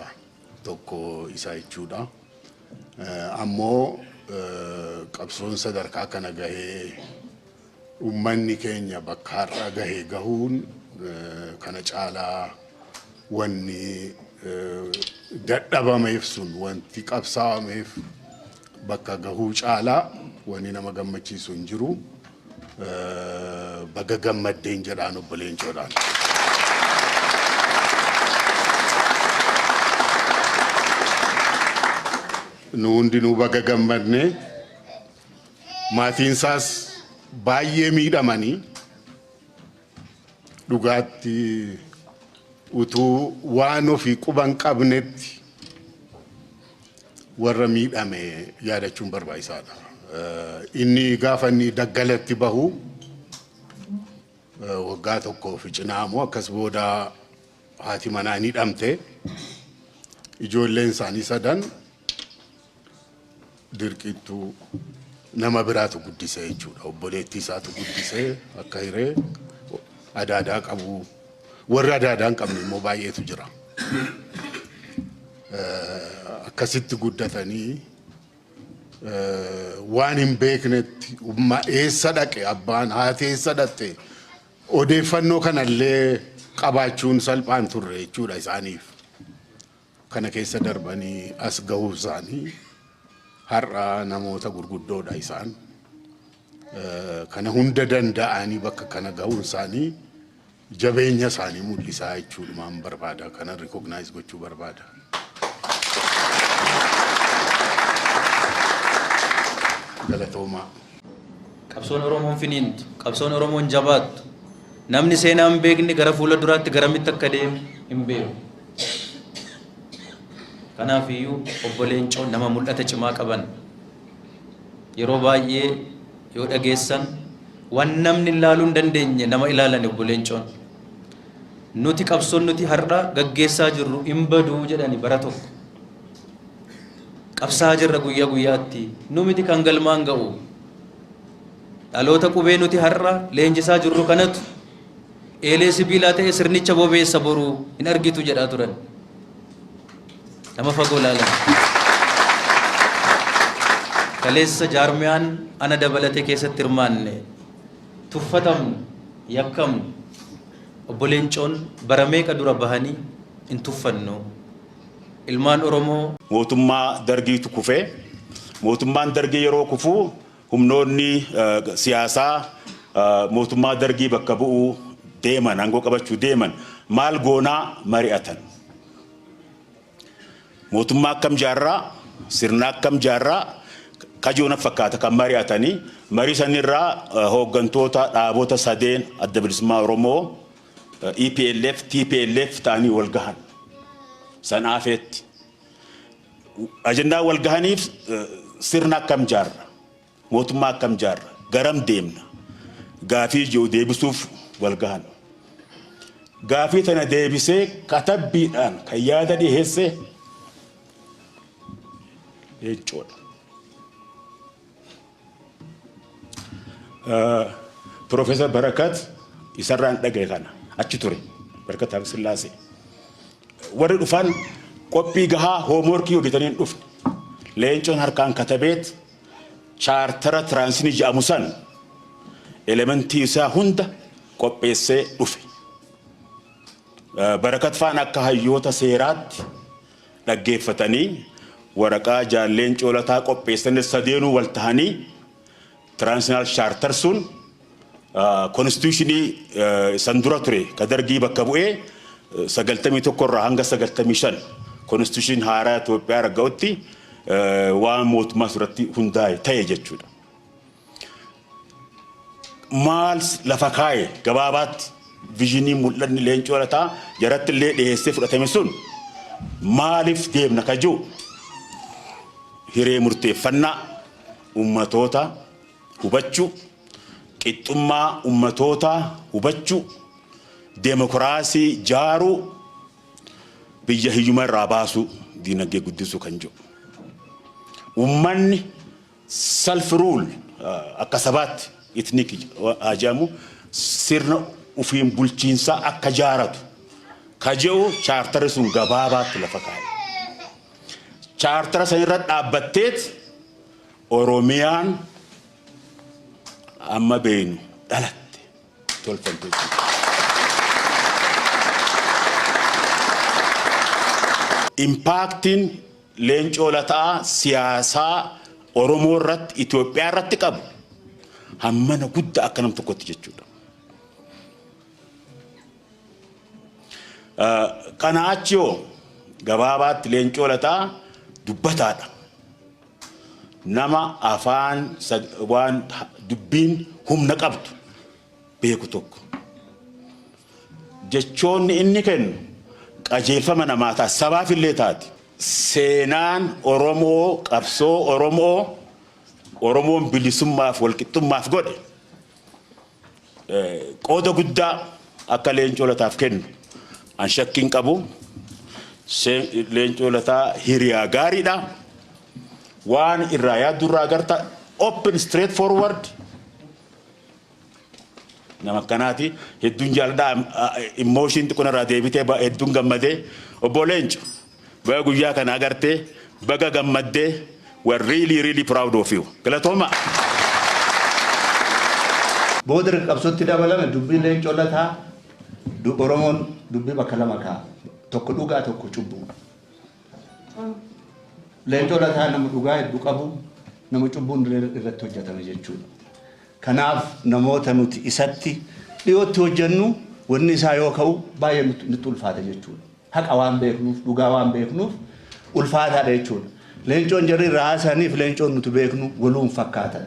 tokko isa jechuudha. Ammoo qabsoon sadarkaa kana gahee uummanni keenya bakka har'a gahe gahuun kana caalaa wanni dadhabameef sun, wanti qabsaa'ameef bakka gahuu caalaa wanni nama gammachiisu hin jiru. Baga gammaddeen jedhaan obbo Leencoodhaan. Nu hundinuu baga gammadne. Maatiin isaas baay'ee miidhamanii dhugaatti utuu waan ofii quban qabnetti warra miidhame yaadachuun barbaachisaadha. Inni gaafa inni daggalatti bahu waggaa tokkoo fi cinaamoo akkas booda haati manaa ni hidhamte. Ijoolleen isaanii sadan dirqittuu nama biraatu guddise jechuudha. Obboleettii isaatu guddise akka hiree adaadaa qabu. Warri adaadaa hin qabne immoo baay'eetu jira. Akkasitti guddatanii waan hin beeknetti eessa dhaqe abbaan, haati eessa dhaqxe, odeeffannoo kanallee qabaachuun salphaan turre jechuudha isaaniif. Kana keessa darbanii as gahuu isaanii har'a namoota gurguddoodha isaan. Kana hunda danda'anii bakka kana gahuun isaanii jabeenya isaanii mul'isaa jechuudhumaan barbaada. Kana recognize gochuu barbaada. Galatoomaa. Qabsoon Oromoon finiintu, qabsoon Oromoon jabaattu, namni seenaa hin beekne gara fuula duraatti garamitti akka deemu hin beeku. Kanaaf iyyuu obbo Leencoon nama mul'ata cimaa qaban. Yeroo baay'ee yoo dhageessan waan namni ilaaluu hin dandeenye nama ilaalan obbo Leencoon. Nuti qabsoon nuti har'a gaggeessaa jirru hin baduu jedhani bara tokko. Qabsaa jirra guyyaa guyyaatti nu miti kan galmaan ga'u. Dhaloota qubee nuti har'a leenjisaa jirru kanatu eelee sibiilaa ta'e sirnicha bobeessa boru hin argitu jedhaa turan. Nama fagoo ilaalan. Kaleessa jaarmiyaan ana dabalatee keessatti hirmaanne tuffatamnu, yakkamnu, obbo Leencoon bara meeqa dura bahanii hin tuffannu. Ilmaan Oromoo Mootummaa Dargiitu kufe. Mootummaan Dargii yeroo kufu humnoonni siyaasaa mootummaa Dargii bakka bu'uu deeman, aangoo qabachuu deeman maal goonaa mari'atan. Mootummaa akkam jaarraa, sirna akkam jaarraa kajoo na fakkaata kan mari'atanii. Marii sanirraa hooggantoota dhaabota sadeen Adda Bilisummaa Oromoo, EPLF, TPLF ta'anii wal gahan. San'aafeetti. Ajandaa wal gahaniif sirna akkam jaarra, mootummaa akkam jaarra, garam deemna, gaafii jiru deebisuuf wal gahan. Gaafii tana deebisee katabbiidhaan kan yaada dhiheesse Leencoodha. Profeesar Barakat isarraan dhagaye kana achi ture. Barakat Habsillaasee. Warri dhufan qophii gahaa hoomworkii hojjetanii hin dhufne. Leencoon harkaan katabeet chaartara tiraansinii jedhamu san elementii isaa hunda qopheessee dhufe. Barakat faan akka hayyoota seeraatti dhaggeeffatanii waraqaa Jaal Leencoo Lataa qopheessanis sadeenuu wal tahanii transitional charter sun constitutionii san dura ture ka Dargii bakka bu'ee 91 irraa hanga 95 constitution haaraa Itoophiyaa ragga'utti waan mootummaa irratti hundaa'e ta'e jechuudha. Maal lafa kaa'e? Gabaabaatti visionii, mul'anni Leencoo Lataa jaratti illee dhiyeessee fudhatame sun maaliif deemna ka jiru, hiree murteeffannaa ummatoota hubachuu, qixxummaa ummatootaa hubachuu, deemokiraasii jaaruu, biyya hiyyuma irraa baasuu, diinagdee guddisuu kan jiru. Ummanni self rule akka sabaatti, ethnic haa jedhamu, sirna ofiin bulchiinsaa akka jaaratu ka jedhu chaartarri sun gabaabaatti lafa kaa'e. Chaartara san irra dhaabbatteet Oromiyaan amma beeynu dhalatte, tolfamte jechuudha. Impactiin Leencoo Lataa siyaasaa Oromoo irratti, Itoophiyaa irratti qabu hammana guddaa akka nam tokkotti jechuudha. Kana achi hoo gabaabaatti Leencoo Lataa dubbataadha. Nama afaan waan dubbiin humna qabdu beeku tokko. Jechoonni inni kennu qajeelfama namaa ta'a, sabaaf illee taati. Seenaan Oromoo, qabsoo Oromoo, Oromoon bilisummaaf walqixxummaaf godhe qooda guddaa akka Leencoo Lataaf kennu an shakkiin qabu. Leencoo Lataa hiriyaa gaariidha. Waan irraa yaaddu irraa agarta, open, straight forward nama akkanaati. Hedduun jaalladha. Emotion xiqqoo irraa deebitee hedduun gammadee. Obbo Leenco, baga guyyaa kana agartee, baga gammaddee. We are really, really proud of you. Galatooma. Booda erga qabsootti dabalame dubbiin Leencoo Lataa, Oromoon dubbii bakka lama kaa'a. Tokko dhugaa, tokko cubbuu. Leencoo Lataa nama dhugaa hedduu qabu, nama cubbuun irratti hojjetame jechuudha. Kanaaf namoota nuti isatti dhiyootti hojjennu wanni isaa yoo ka'u baay'ee nutti ulfaata jechuudha. Haqa waan beeknuuf, dhugaa waan beeknuuf ulfaataadha jechuudha. Leencoon jarri irraa haasa'aniif leencoon nuti beeknu waluun fakkaatan.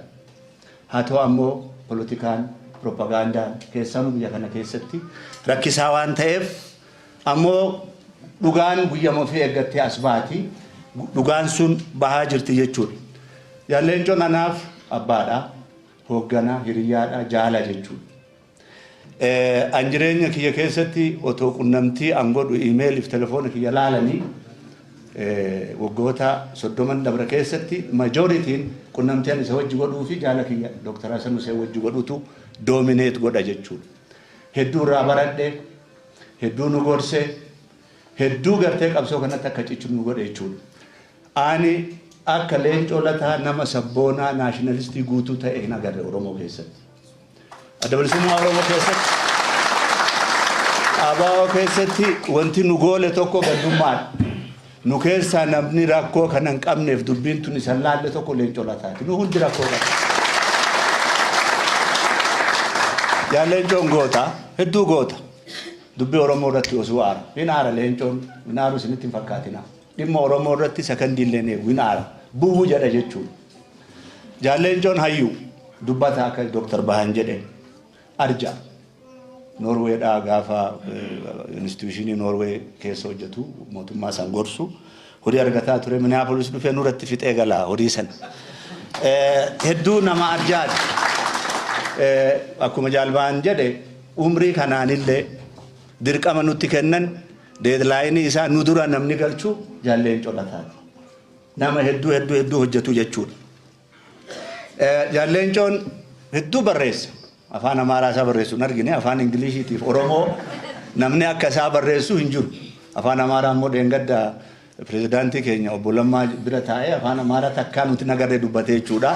Haa ta'u ammoo polotikaan, propagandaan keessanuu biyya kana keessatti rakkisaa waan ta'eef, ammoo dhugaan guyyama ofii eeggattee as baati. Dhugaan sun bahaa jirti jechuudha. Jaal Leencoon anaaf abbaadha, hoogganaa, hiriyyaadha, jaala jechuudha. An jireenya kiyya keessatti otoo qunnamtii an godhu iimeeliif telefoona kiyya laalanii, waggoota 30n dabra keessatti majorityn qunnamtii an isa wajji godhuu fi jaala kiyya Dr. Hasan Hussein wajji godhutu dominate godha jechuudha. Hedduu irraa baradhe, hedduu nu gorse, hedduu gartee qabsoo kanatti akka cichu nu godhe jechuudha. Ani akka Leencoo Lataa nama sabboonaa nationalistii guutuu ta'e hin agarre Oromoo keessatti. Adda Bilisummaa Oromoo keessatti, ABO keessatti wanti nu goole tokko gandummaadha. Nu keessaa namni rakkoo kana hin qabneef dubbiin tun isan laalle tokko Leencoo Lataati. Nu hundi rakkoo qabna. Jaal Leencoon goota, hedduu goota. Dubbii Oromoo irratti osoo aara. Hin aara Leencoon, hin aaru isinitti hin fakkaatina. Dhimma Oromoo irratti sakandii illee hin eegu, hin aara. Bu'uu jedha jechuudha. Jaal Leencoon hayyuu dubbata, akka Dooktar Bahan jedhe arja. Noorweedhaa gaafa institutionii Noorwee keessa hojjetu, mootummaa san gorsu, horii argataa ture. Minneapolis dhufee nurratti fixee gala horii sana. Hedduu nama arjaadha. Akkuma Jaal Bahan jedhe, umrii kanaanillee dirqama nutti kennan, deadlineii isaa nu dura namni galchu Jaal Leencoo Lataati. Nama hedduu hedduu hedduu hojjetu jechuudha. Jaal Leencoon hedduu barreessa. Afaan Amaaraa isaa barreessu hin argine, afaan Ingiliishiitiif Oromoo namni akka isaa barreessu hin jiru. Afaan Amaaraa immoo dheengadda pirezidaantii keenya obbo Lammaa bira taa'ee afaan Amaaraa takkaa nuti nagarree dubbate jechuudha.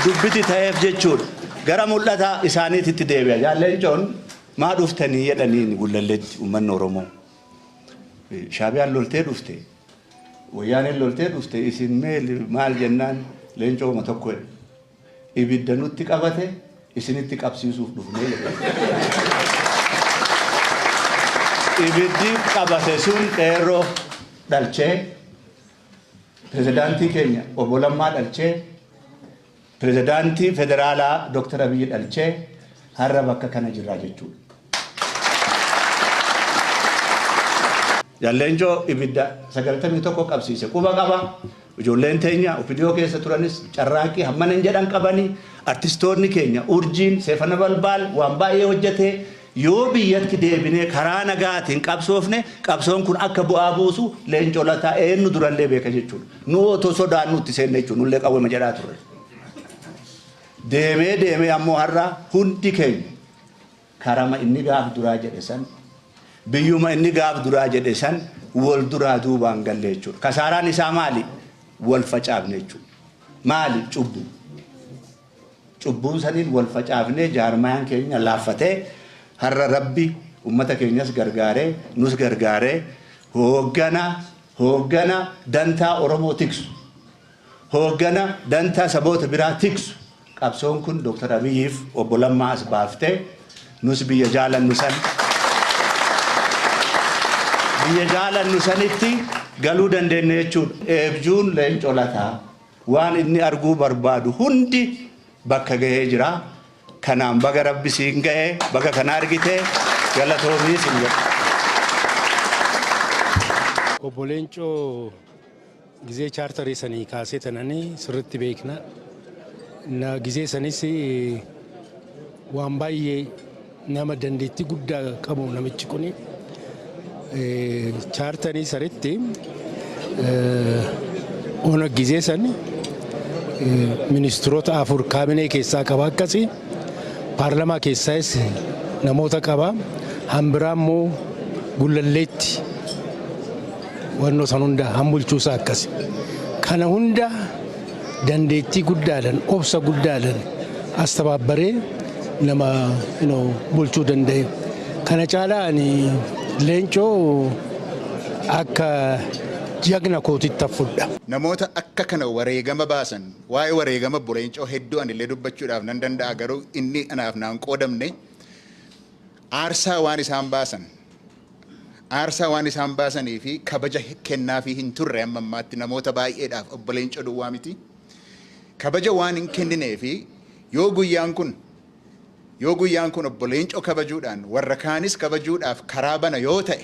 Dubbiti ta'eef jechuudha. Gara mul'ata isaaniititti deebi'a. Jaal Leencoon maa dhuftanii jedhaniin Gullalleetti uummanni Oromoo. Shaabiyaan loltee dhufte. Wayyaaneen loltee dhufte, isin maal jennaan, Leencooma tokko jedhe. Ibidda nutti qabate isinitti qabsiisuuf dhufnee jedhe. Ibiddi qabate sun qeerroo dhalchee, pirezidaantii keenya obbo Lammaa dhalchee, pirezidaantii federaalaa Dr. Abiyyi dhalchee, har'a bakka kana jirraa jechuudha. Jaal Leencoo ibidda 91 qabsiise quba qaba. Ijoolleen teenya OPDO keessa turanis carraaqqii hammana hin jedhan qabanii, artistoonni keenya Urjiin Seefana Balbaal waan baay'ee hojjete. Yoo biyyatti deebinee karaa nagaatiin qabsoofne, qabsoon kun akka bu'aa buusu Leencoo Lataa eenyu durallee beeka jechuudha. Nu otoo sodaannu itti seenne jechuudha. Nullee qawwema jedhaa turre. Deemee deemee ammoo har'a hundi keenya karama inni gaaf duraa jedhe san, biyyuma inni gaaf duraa jedhe san wal duraa duubaan galle jechuudha. Kasaaraan isaa maali? Wal facaafne jechuudha. Maali? Cubbuu. Cubbuun saniin wal facaafnee, jaarmayaan keenya laaffatee, har'a Rabbi ummata keenyas gargaaree, nus gargaaree, hooggana dantaa Oromoo tiksu, hooggana dantaa saboota biraa tiksu, qabsoon kun Dr. Abiyyiif obbo Lammaa as baaftee, nus biyya jaalannu sanitti galuu dandeenya jechuudha. Eebjuun Leencoo Lataa waan inni arguu barbaadu hundi bakka gahee jira. Kanaan baga Rabbi siin ga'e, baga kana argite, galatoomii siin jedha. Obbo Leencoo gizee chaartarii sanii kaasee tananii sirriitti beekna. Na gizee sanis waan baay'ee nama dandeettii guddaa qabu namichi kuni. Chaartarii sanitti ona gizee san ministiroota afur kaabinee keessaa qaba, akkasii paarlamaa keessaas namoota qaba. Hambiraa immoo Gullalleetti wannoo san hunda hambulchuusaa akkasi. Kana hunda dandeettii guddaadhaan, obsa guddaadhaan as tabaabbaree nama bulchuu danda'e. Kana caalaa ani Leencoo akka jagna kootitti fudha. Namoota akka kana wareegama baasan, waa'ee wareegama obbo Leencoo hedduu anillee dubbachuudhaaf nan danda'a, garuu inni anaaf naan qoodamne. Aarsaa waan isaan baasan, Aarsaa waan isaan baasanii fi kabaja kennaafii hin turre amma ammaatti namoota baay'eedhaaf obbo Leencoo duwwaa miti. Kabaja waan hin kenninee fi yoo guyyaan kun yoo guyyaan kun obbo Leencoo kabajuudhaan warra kaanis kabajuudhaaf karaa bana yoo ta'e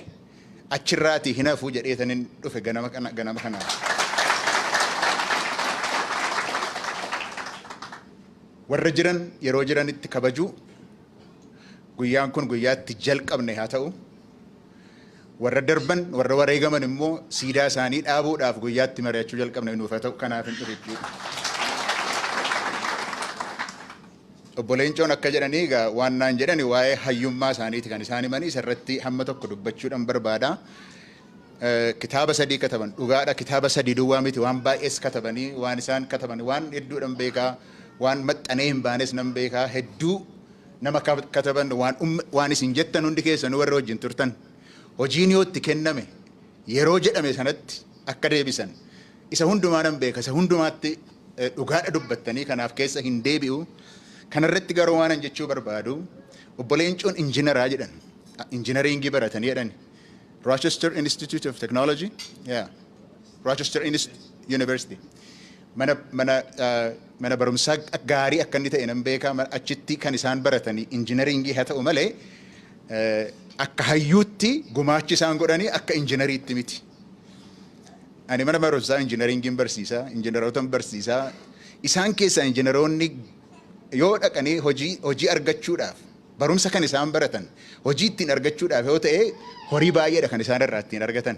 achirraatii hin hafu jedheetanin dhufe ganama kana ganama kanaaf. Warra jiran yeroo jiranitti kabajuu guyyaan kun guyyaatti jalqabne haa ta'u. Warra darban warra wareegaman immoo siidaa isaanii dhaabuudhaaf guyyaatti mari'achuu jalqabne nuuf haa ta'u kanaaf hin dhufe jechuudha. Obbo Leencoon akka jedhanii egaa waan naan jedhani waa'ee hayyummaa isaaniiti kan isaan himanii isarratti hamma tokko dubbachuudhaan barbaada. Kitaaba sadii kataban dhugaadha kitaaba sadii duwwaa miti waan baay'ees katabanii waan isaan kataban waan hedduudhaan beekaa waan maxxanee hin baanes nan beekaa hedduu nama kataban waan waan isin jettan hundi keessanuu warra wajjin turtan hojiin yoo itti kenname yeroo jedhame sanatti akka deebisan isa hundumaa nan beeka isa hundumaatti dhugaadha dubbattanii kanaaf keessa hin deebi'u. Kanarratti garuu waan an jechuu barbaadu obbo Leencoon injiinaraa jedhan injiinaringii baratanii jedhan Rochester Institute of Technology, yeah, Rochester University. Mana mana mana barumsaa gaarii akka inni ta'e nan beekaa achitti kan isaan baratanii injiinaringii haa ta'u malee akka hayyuutti gumaachi isaan godhanii akka injiinariitti miti. Ani mana barumsaa injiinaringiin barsiisaa, injiinaroota barsiisaa. Isaan keessaa injiinaroonni yoo dhaqanii hojii hojii argachuudhaaf barumsa kan isaan baratan hojii ittiin argachuudhaaf yoo ta'e horii baay'eedha kan isaan irraa ittiin argatan.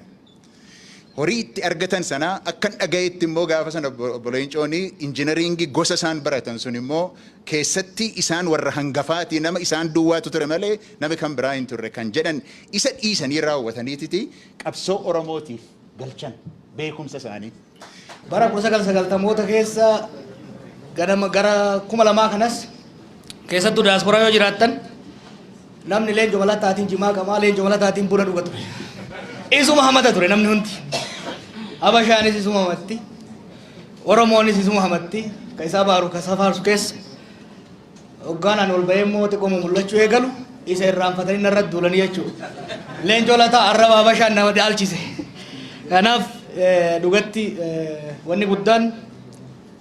Horii itti argatan sana akkan dhagayetti immoo gaafa sana obbo Leencoon injiinaringii gosa isaan baratan sun immoo keessatti isaan warra hangafaati nama isaan duwwaatu ture malee nami kan biraa hin turre kan jedhan isa dhiisanii raawwataniititi qabsoo Oromootiif galchan beekumsa isaanii. Bara 1990moota keessa ganama gara 2000 kanas keessattuu daasporaa yoo jiraattan namni Leencoo Malataatiin jimaa qamaa Leencoo Malataatiin buna dhuga ture. Isuma hamata ture namni hundi. Habashaanis isuma hamatti. Oromoonis isuma hamatti. Ka isaa baaru ka isaa faarsu keessa. Hoggaan ani ol bahee immoo xiqqooma mul'achuu eegalu isa irraanfatanii narra duulanii jechuudha. Leencoo Lataa arraba Habashaan nama dhaalchise. Kanaaf dhugatti wanni guddaan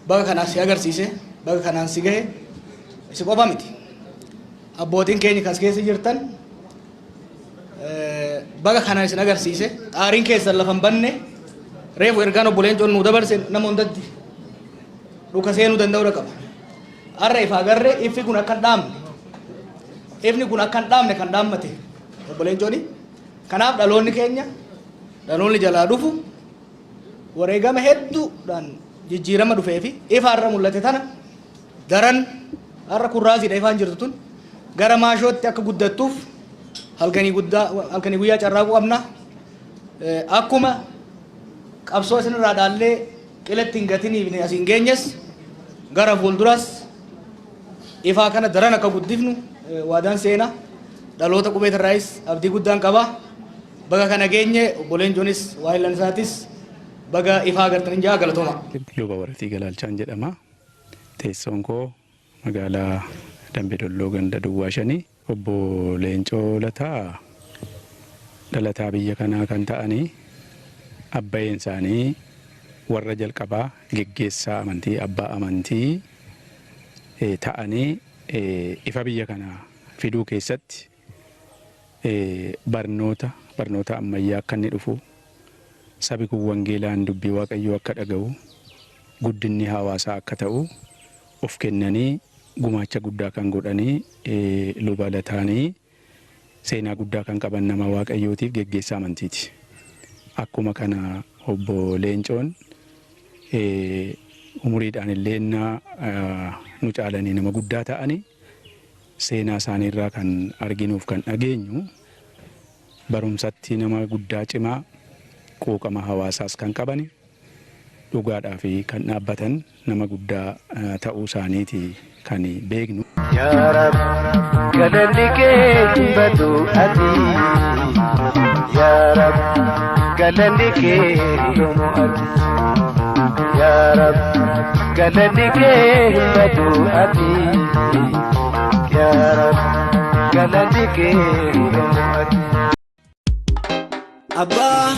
baga kanaan si agarsiise baga kanaan si gahe si qofa miti. Abbootiin keenya kas keessa jirtan baga kanaan isin agarsiise xaariin keessan lafa hin banne reefu ergaan obbo Leencoon nuu dabarse nama hundatti dhuka seenuu danda'uudha qaba. Har'a ifa agarre ifni kun akka hin dhaamne ifni kun akka hin dhaamne kan dhaammate obbo Leencooni. Kanaaf dhaloonni keenya dhaloonni jalaa dhufu wareegama hedduudhaan jijjiirama dhufee fi ifa har'a mul'ate tana daran har'a kurraaziidha ifaan jirtu tun gara maashootti akka guddattuuf halkanii guddaa halkanii guyyaa carraaquu qabna. Akkuma qabsoo isinirraa dhaallee qilatti hin gatiniif asiin geenyes gara fuulduras ifaa kana daran akka guddifnu waadaan seena dhaloota qubeetirraayis abdii guddaan qaba. Baga kana geenye obbo Leencoonis waa'ee isaatis baga ifaa agartanii jaa galatooma. Luba Waratii Galaalchaan jedhama. Teessoon koo magaalaa Dambi Dolloo ganda Duwwaa shanii. Obbo Leencoo Lataa dhalataa biyya kanaa kan ta'anii abbayeen isaanii warra jalqabaa geggeessaa amantii abbaa amantii ta'anii ifa biyya kanaa fiduu keessatti barnoota barnoota ammayyaa akka inni dhufu sabi kun wangeelaan dubbii waaqayyoo akka dhaga'u guddinni hawaasaa akka ta'u of kennanii gumaacha guddaa kan godhanii luba Lataanii seenaa guddaa kan qaban nama waaqayyootiif geggeessaa amantiiti. Akkuma kana obbo Leencoon umuriidhaan illee nu caalanii nama guddaa ta'anii seenaa isaaniirraa kan arginuuf kan dhageenyu barumsatti nama guddaa cimaa quuqama hawaasaas kan qabani dhugaadhaa fi kan dhaabbatan nama guddaa ta'uu isaaniiti kan beeknu. Yaa Rab, galanni kee hin badu ati. Yaa Rab, galanni kee hin dhumu ati. Yaa Rab, galanni kee hin badu ati. Yaa Rab, galanni kee hin dhumu ati. Abbaa.